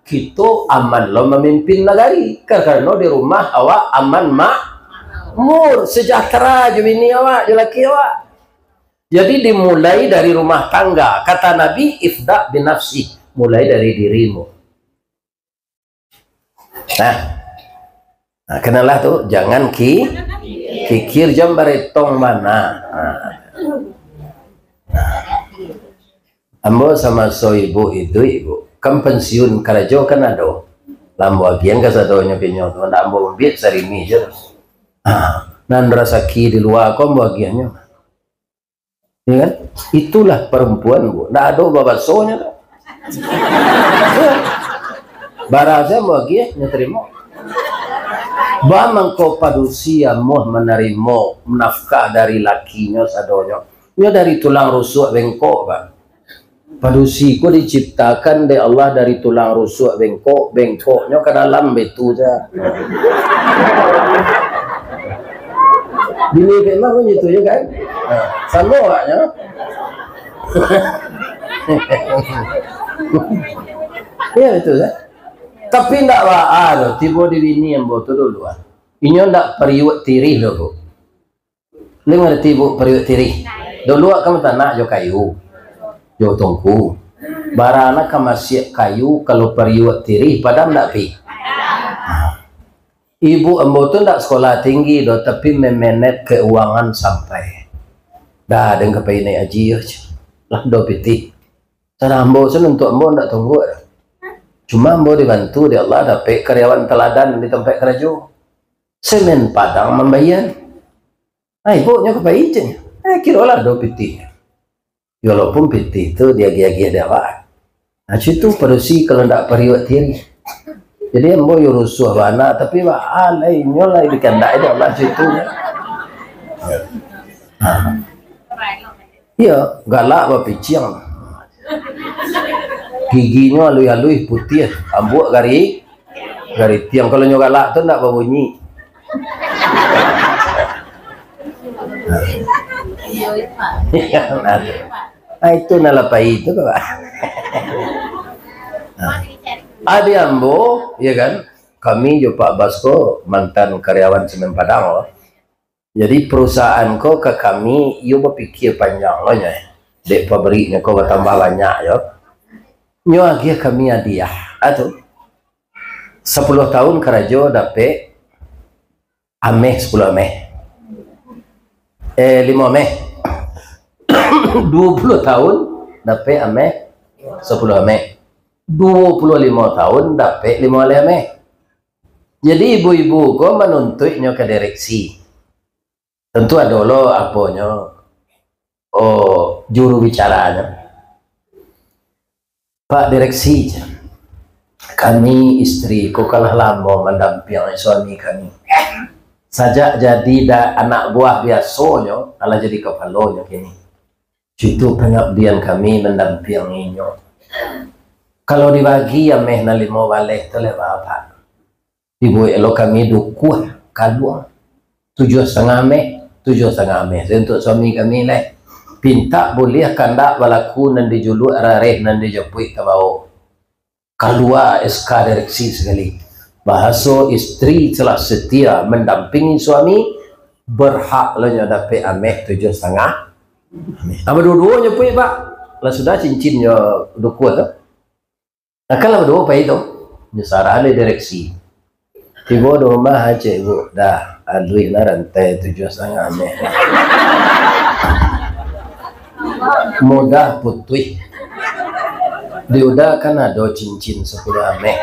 kito aman lo mamimpin nagari. Karano di rumah awak aman, makmur, sejahtera jo bini awak, jo laki awak. Jadi, dimulai dari rumah tangga. Kata Nabi, "Ibda' binafsik." Mulai dari dirimu. Nah. Nah, kenalah tu, jangan ki-, kikir jam baretong bana. Nah. Ambo samaso ibu iduik, Bu. Kan pensiun karajo kan ado. Lah ambo agiahan kasadonyo kinyo tu, ndak ambo ambiak sarimi je. Ha, nan rasaki di lua ko ambo agiahnyo. Ya kan? Itulah perempuan, Bu. Ndak ado babasonyo tu. Bara se ambo agiah, nyo tarimo. Ba mangko padusi amuah manarimo nafkah dari lakinyo sadonyo. Nyo dari tulang rusuk bengkok, Pak. Padusi ko diciptakan dek Allah dari tulang rusuk bengkok, bengkoknyo ka dalam, baitu se. Bini Pak Imam kan gitu je kan? Ha, samo agaknyo. Ya, betul kan? Tapi ndak baa doh, tibo di bini ambo tu dulu ah. Inyo ndak pariuak tirih doh, Bu. Lu ngarati, Bu, pariuak tirih? Dulu kan batanak jo kayu, jo tungku. Bara nan ka masiak kayu, kalau pariuak tirih, padam ndak, Pi? Nah. Ibu ambo tu ndak sekolah tinggi doh, tapi mamanet keuangan sampai. Dah, den ka pai naiak haji yo, lah duo pitih. Cara ambo tu, untuak ambo ndak tunggu doh. Cuma ambo dibantu dek Allah dapek karyawan teladan di tampek karajo. Semen Padang mambayia. Ai, Bu, nyo ka pai, ceknyo. Eh, kirolah duo pitih. Yo, walaupun pitih tu diagiah-agiah dek awak. Nah, situ padusi kalau ndak pariuak tirih. Jadi, ambo yo rusuah bana, tapi baa lai, inyo lai dikandaki dek Allah situ. Nah. Iyo, galak bapiciang. Giginyo aluih-aluih, putiah, ambuak gari-, garitiang. Kalau nyo galak tu ndak babunyi. Ah, itu nan lah pai tu, Pak. Ah, di ambo, ya kan, kami jo Pak Bas ko mantan karyawan Semen Padang lo. Jadi, perusahaan ko ka kami, iyo bapikia panjang lo nyo, eh. Dek pabriknyo ko batambah banyak yo. Nyo agiah kami hadiah, ah, tu. Sapuluah tahun karajo dapek ameh sapuluah ameh. Eh, limo ameh. Duo puluah tahun dapek ameh sapuluah ameh. Duo puluah limo tahun dapek limo baleh ameh. Jadi, ibu-ibu ko manuntuiknyo ka direksi. Tantu ado lo aponyo, oh, juru bicaranyo. "Pak Direksi," kami istri ko kan lah lamo mandampingi suami kami. Sajak jadi da-, anak buah biasonyo, alah jadi kapalonyo kini. Itu pangabdian kami mandampinginyo. Kalau dibagi ameh nan limo baleh tu leh baa, Pak? Dibuek lo kami dukuah kaluang. Tujuah satangah ameh, tujuah satangah ameh. Untuak suami kami leh. Pintak buliah kandak balaku nan dijuluak, rareh nan dijapuik tabao. Kalua S K direksi sakali. Bahaso istri telah setia mendampingi suami, berhak lo nyo dapek ameh tujuah satangah. Ameh. Abah duo-duo nyo puik, Pak. Lah sudah cincin nyo dukuah tu. Nah, kan lah baduo pai tu. Nyo sarah dek direksi. Tibo di rumah, cek ibu, dah, aluih lah rantai tujuah satangah ameh. Mudah putuih. Di uda kan ado cincin sapuluah ameh.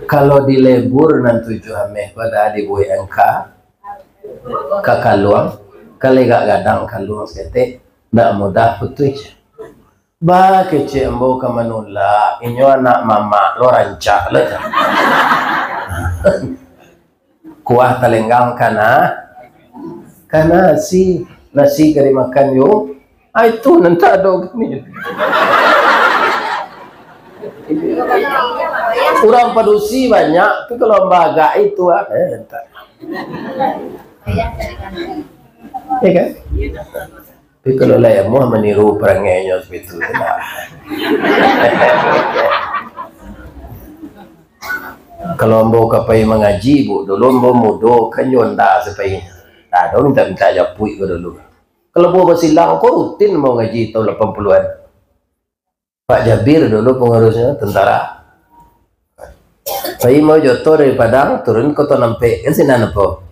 Kalau dilebur nan tujuah ameh ko dah dibuek angka, ka kaluang, ka legak gadang kaluang saketek, ndak mudah putuih. Bah, kecek ambo ka manulak, inyo anak mamak lo rancak lo tu. Kuah talenggang kana, kana nasi, nasi ka dimakan yo Ah, itu nan tak ado gini. Urang padusi banyak, tapi kalau bagak itu, ah, eh, tak. Ya kan? Tapi kalau lah amuah maniru parangainyo seperti itu, lah. Kalau ambo ka pai mangaji, Bu, dulu ambo mudo, kan jo Honda sapainyo. Nah, ado minta-minta japuik ko dulu. Kalau ambo basilang, ko rutin ambo ngaji tahun lapan puluhan. Pak Jabir dulu pangurusnyo, tentara. Pai ambo jo oto dari Padang, turun Koto Nampek, kan sinan apo.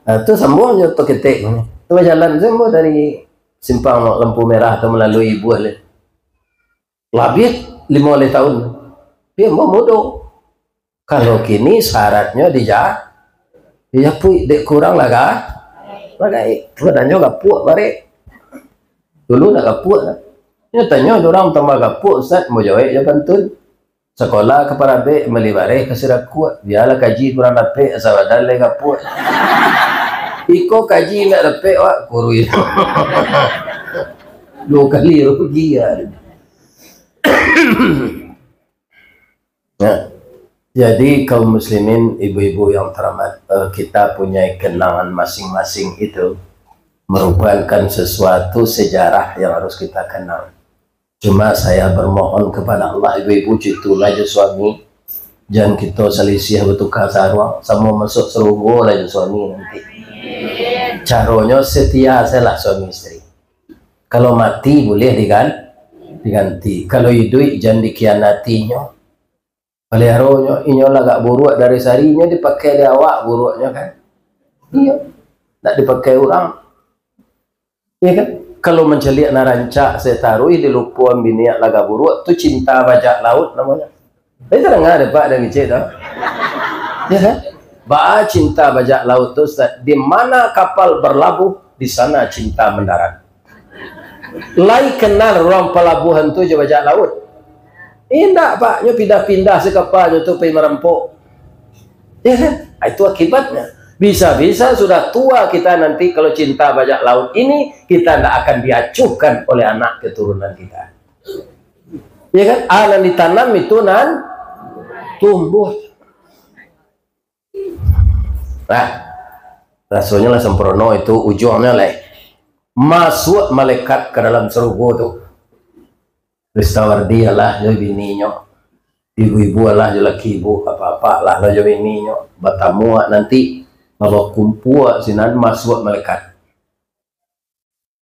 Nah, tu sambuang jo oto ketek. Tu bajalan sambuang dari simpang lampu merah tu malalui Ibuah le. Labiah limo baleh tahun. Tapi ambo mudo. Kalau kini syaratnyo dija-, dijapuik, dek kurang laga-, lagaik. Badanyo gapuak barek. Dulu nak gapuak lah. Nyo tanyo urang tambah gapuak, Ustaz, mau jawek jo pantun. Sakolah ka Parabek, mali bareh ka Sirakuak. Bialah kaji kurang dapek, asa badan lai gapuak. Iko kaji nak dapek, wak, kurui. Dua kali rugi, ya. Nah, jadi kaum muslimin, ibu-ibu yang terhormat, eh, kita punya kenangan masing-masing itu merupakan sesuatu sejarah yang harus kita kenang. Cuma saya bermohon kepada Allah, ibu-ibu, citulah jo suami, jan kito salisiah batukar saruang, samo masuk sarugo lah jo suami nanti. Caronyo setia sajolah suami isteri. Kalau mati buliah digan-, diganti. Kalau iduik jan dikhianatinyo. Paliharonyo, inyo lah agak buruak dari sari, inyo dipakai dek awak buruaknyo kan. Iyo. Nak dipakai urang. Iyo kan? Kalau mancaliak nan rancak, sataruih dilupoan bini awak lah agak buruak, tu cinta bajak laut namonyo. Tapi tadanga dek Pak dan Kicik tu. Iyo kan? Baa cinta bajak laut tu, Ustaz? Di mana kapal berlabuh, di sana cinta mendarat. Lai kenal urang palabuahan tu jo bajak laut? Indak, Pak. Nyo pindah-pindah se kapanyo tu pai marampok. Ya kan? Ah, itu akibatnya. Bisa-bisa sudah tua kita nanti, kalau cinta bajak laut ini, kita ndak akan diacuhkan oleh anak keturunan kita. Ya kan? Ah, nan ditanam itu nan tumbuh. Nah, rasonyo lah sempurno itu ujuangnyo lah. Masuak malaikat ka dalam sarugo tu. Ristawardi lah jo bininyo. Ibu-ibu lah jo laki ibu, apak-apak lah jo bininyo. Batamu nanti, bakumpua sinan masuak malaikat.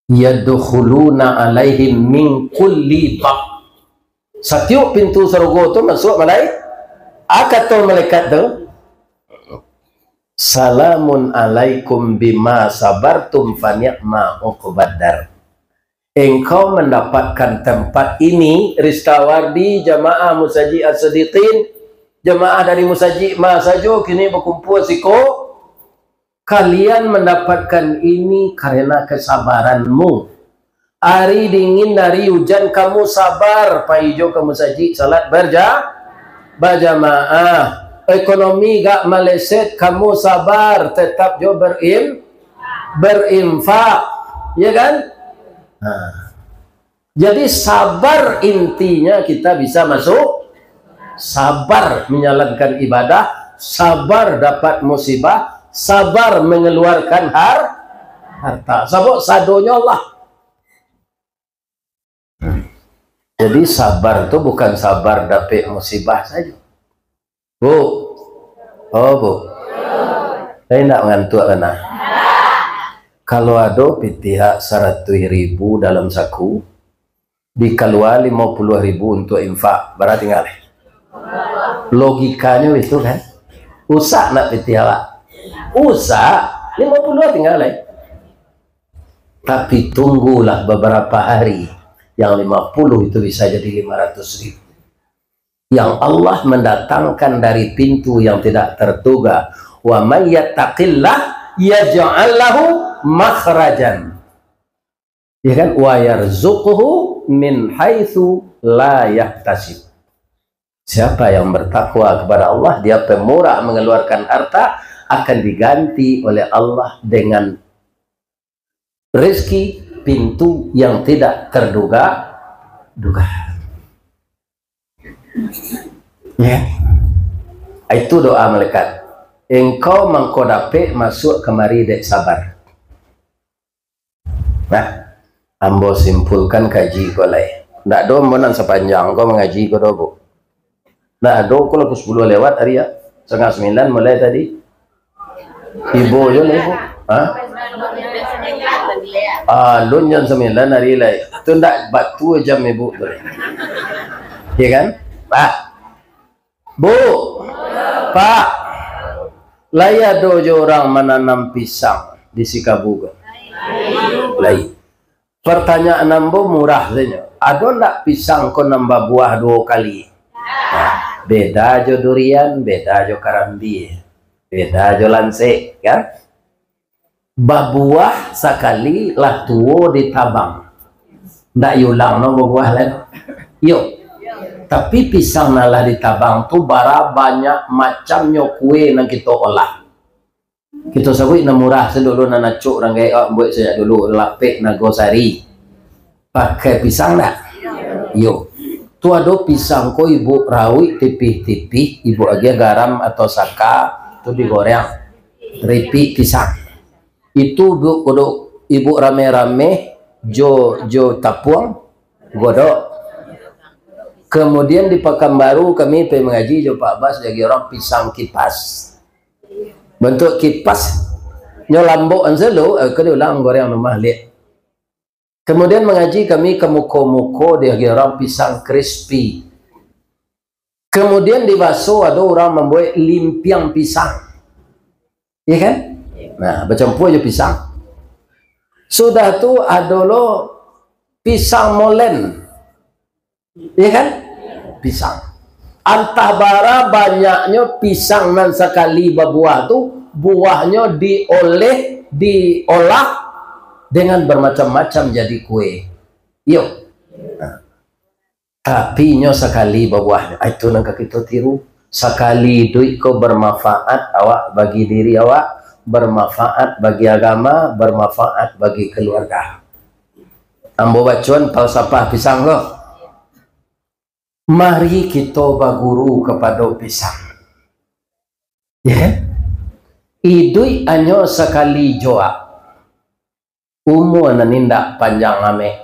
Yadkhuluna alaihim min kulli bab. Satiok pintu sarugo tu masuak malai-, a kato malaikat tu, "Salamun alaikum bima sabartum fa ni'ma uqbaddar." Engkau mendapatkan tempat ini, Ristawardi, jamaah Musajik As-Siddiqin, jamaah dari Musajik ma sajo kini bakumpua siko, kalian mendapatkan ini karena kesabaranmu. Ari dingin, ari ujan, kamu sabar, pai jo ka musajik, salat barja-, bajamaah. Ekonomi gak maleset, kamu sabar, tetap jo berim-, berinfak. Ya kan? Nah. Jadi, sabar intinya kita bisa masuk, sabar menjalankan ibadah, sabar dapat musibah, sabar mengeluarkan har-, harta. Sabab sadonyo Allah. Jadi, sabar tu bukan sabar dapek musibah saja. Bu. Oh, Bu. Saya ndak ngantuk kan, nah? Kalau ado pitih saratuih ribu dalam saku, dikalua limo puluah ribu untuk infak, bara tingga? Logikanyo itu kan? Usak nak pitih awak? Usak, limo puluah tingga. Tapi tunggulah beberapa hari, yang lima puluh itu bisa jadi lima ratus ribu. Yang Allah mendatangkan dari pintu yang tidak terduga. "Wa may yattaqillah yaj'al lahu makhrajan." Ya kan? "Wa yarzuqhu min haitsu la yahtasib." Siapa yang bertakwa kepada Allah, dia pemurah mengeluarkan harta, akan diganti oleh Allah dengan rezeki pintu yang tidak terduga-duga. Ya. Itu doa malaikat. Engkau mangko dapek masuak kamari dek sabar. Nah, ambo simpulkan kaji ko lai. Ndak ado ambo nan sapanjang ko mangaji ko doh, Bu. Ndak ado ko lah pukul sapuluah lewat ari, ya. Satangah sambilan mulai tadi. Ibo jo lah, Ibo. Ha? Alun jam sambilan ari lai. Tu ndak batua jam Ibo tu lai. Ya kan? Pak. Bu. Pak. Lai ado jo urang mananam pisang di Sikabu ko? Lai. Partanyaan ambo murah sajo. Ado ndak pisang ko nan babuah duo kali? Nah, beda jo durian, beda jo karambia, beda jo lansek, kan? Babuah sakali lah tuo ditabang. Ndak iulang no babuah lai. Iyo. Tapi pisang nan lah ditabang tu bara banyak macamnyo kue nan kito olah. Kito sabuik nan murah sadulu, nan acok urang gaek awak buek sajak dulu, lapek Nago Sari. Pakai pisang ndak? Iyo. Tu ado pisang ko Ibo rauik tipih-tipih, Ibo agiah garam atau saka, tu digoreng. Ripik pisang. Itu Ibo kudu, Ibo rame-rame jo, jo tapuang, godok. Kemudian di Pakanbaru kami pai mangaji jo Pak Bas, diagiah urang pisang kipas. Bantuak kipas, nyo lambok an selalu, eh, ka diulang goreng rumah liak. Kemudian mangaji kami ka muko-muko, diagiah urang pisang crispy. Kemudian di Baso ado urang mambuek limpiang pisang. Iya kan? Nah, bacampua jo pisang. Sudah tu ado lo pisang molen. Iya kan? Pisang. Antah bara banyaknyo pisang nan sakali babuah tu, buahnyo dioleh, diolah dengan bermacam-macam jadi kue. Iyo. Nah. Tapi inyo sakali babuahnyo. Ah, itu nan ka kito tiru. Sakali iduik ko bermanfaat awak bagi diri awak, bermanfaat bagi agama, bermanfaat bagi keluarga. Ambo bacoan falsafah pisang ko. Mari kito baguru kapado pisang. Ya kan? Iduik hanyo sakali joak. Umua nan indak panjang ameh.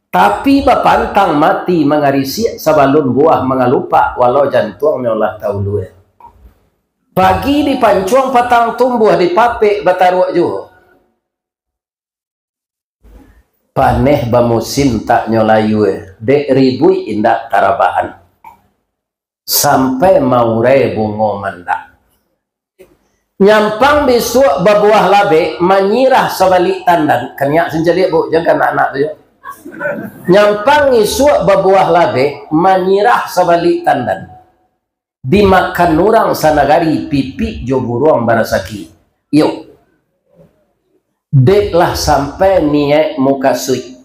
Tapi bapantang mati mangarisiak sabalun buah mangalupak, walau jantuangnyo lah taulua. Pagi dipancuang patang tumbuah, dipapek bataruak juo. Paneh bamusim tak nyo layua, dek ribuik indak tarabahan. Sampai maurai bungo mandak. Nyampang bisuak babuah labek, manyirah sabalik tandan. Kaniak sincaliak, Bu, jangan anak-anak tu, yo. Nyampang isuak babuah labek, manyirah sabalik tandan. Dimakan urang sanagari, pipik jo buruang barasaki. Iyo. Dek lah sampai niaik mukasuik.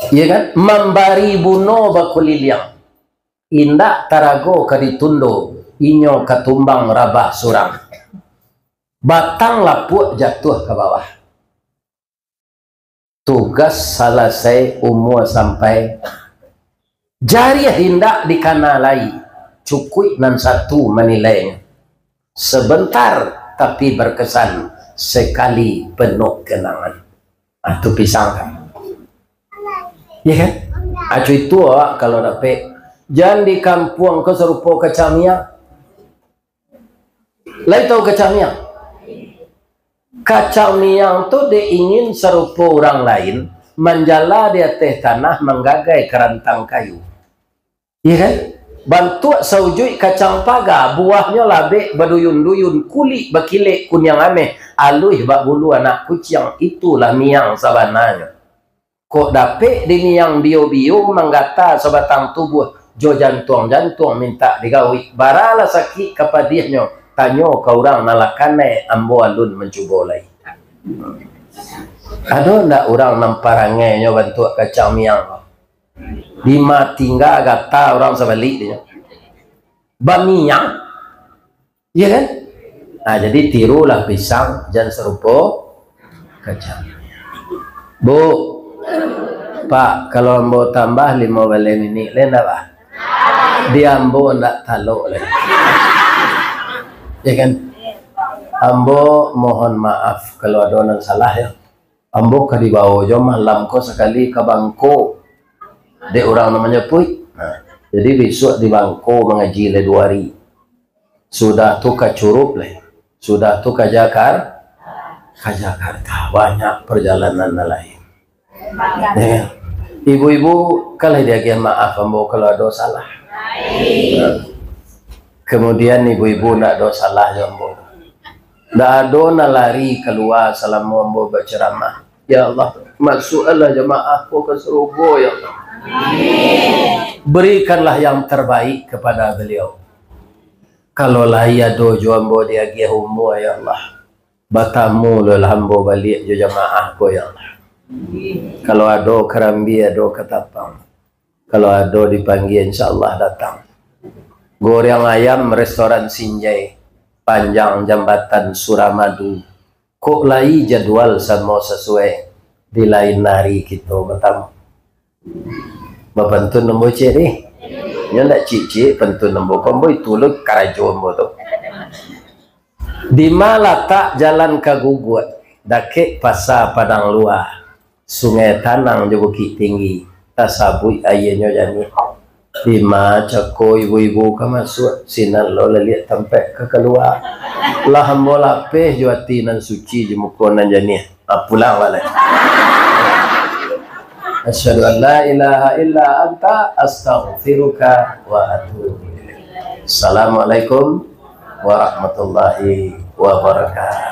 Iya kan? Mambari buno bakuliliang. Indak tarago ka ditundo, inyo ka tumbang rabah surang. Batang lapuak jatuah ka bawah. Tugas salasai, umua sampai. Jariah indak dikana lai, cukuik nan satu manilainyo. Sebentar tapi berkesan, sekali penuh kenangan. Ah, tu pisang kan. Ya kan? Acu itu awak kalau dapek. Jan di kampuang ko sarupo kacang miang. Lai tahu kacang miang? Kacang miang tu dek ingin sarupo urang lain, manjala di ateh tanah, manggagai karantang kayu. Iya kan? Bantuak saujuik kacang paga, buahnyo labek baduyun-duyun, kulik bakilek kuniang ameh, aluih bak bulu anak kuciang, itulah miang sabananyo. Kok dapek di miang bio-bio, manggata sabatang tubuah, jo jantuang-jantuang mintak digawik, baralah sakik ka padiahnyo, tanyo ka urang nan lah kanai, ambo alun mancubo lai. Ado ndak urang nan parangainyo bantuak kacang miang? Dima tingga gata urang sabalik dinyo. Bamiang. Iya kan? Nah, jadi tirulah pisang, jan sarupo kacang. Bu, Pak, kalau ambo tambah limo baleh niniak, lai ndak, Pak? Di ambo ndak talok lai. Ya kan? Ambo mohon maaf kalau ado nan salah, ya. Ambo ka dibawo jo malam ko sakali ka Bangko. Dek urang nan manyapuik. Nah, jadi bisuak di Bangko mangaji lai duo ari. Sudah tu ka Curup lai. Sudah tu ka Jakar-, ka Jakarta. Banyak perjalanan nan lain. Ya kan? Ibu-ibu, kan lah diagiah maaf ambo kalau ado salah. Nah. Kemudian ibu-ibu ndak ado salah jo ambo. Ndak ado nan lari kalua salamo ambo baceramah. Ya Allah, masuakkanlah jamaah ko ka sarugo, ya Allah. Berikanlah yang terbaik kepada beliau. Kalau lai ado jo ambo diagiah umua, ya Allah, batamu lo lah ambo baliak jo jamaah ko, ya Allah. Kalau ado karambia, ado katapang. Kalau ado dipanggia, insya Allah datang. Goreng ayam restoran Sinjai, panjang jambatan Suramadu. Kok lai jadwal samo sasuai, di lain ari kito batamu. Bapantun ambo ciek ni. Nyo ndak ciek-ciek pantun ambo ko, ambo itu lo karajo ambo tu. Dima latak jalan ka Guguak, dakek Pasa Padang Lua, Sungai Tanang jo Bukik Tinggi, tasabuik aianyo janiah. Dima cako ibu-ibu ka masuak, sinan lo laliak tampek ka kalua. Lah ambo lapeh jo ati nan suci jo muko nan janiah. Ah, pulang baliak. Asyhadu an la ilaha illa anta, astaghfiruka wa atubu ilaik. Assalamualaikum warahmatullahi wabarakatuh.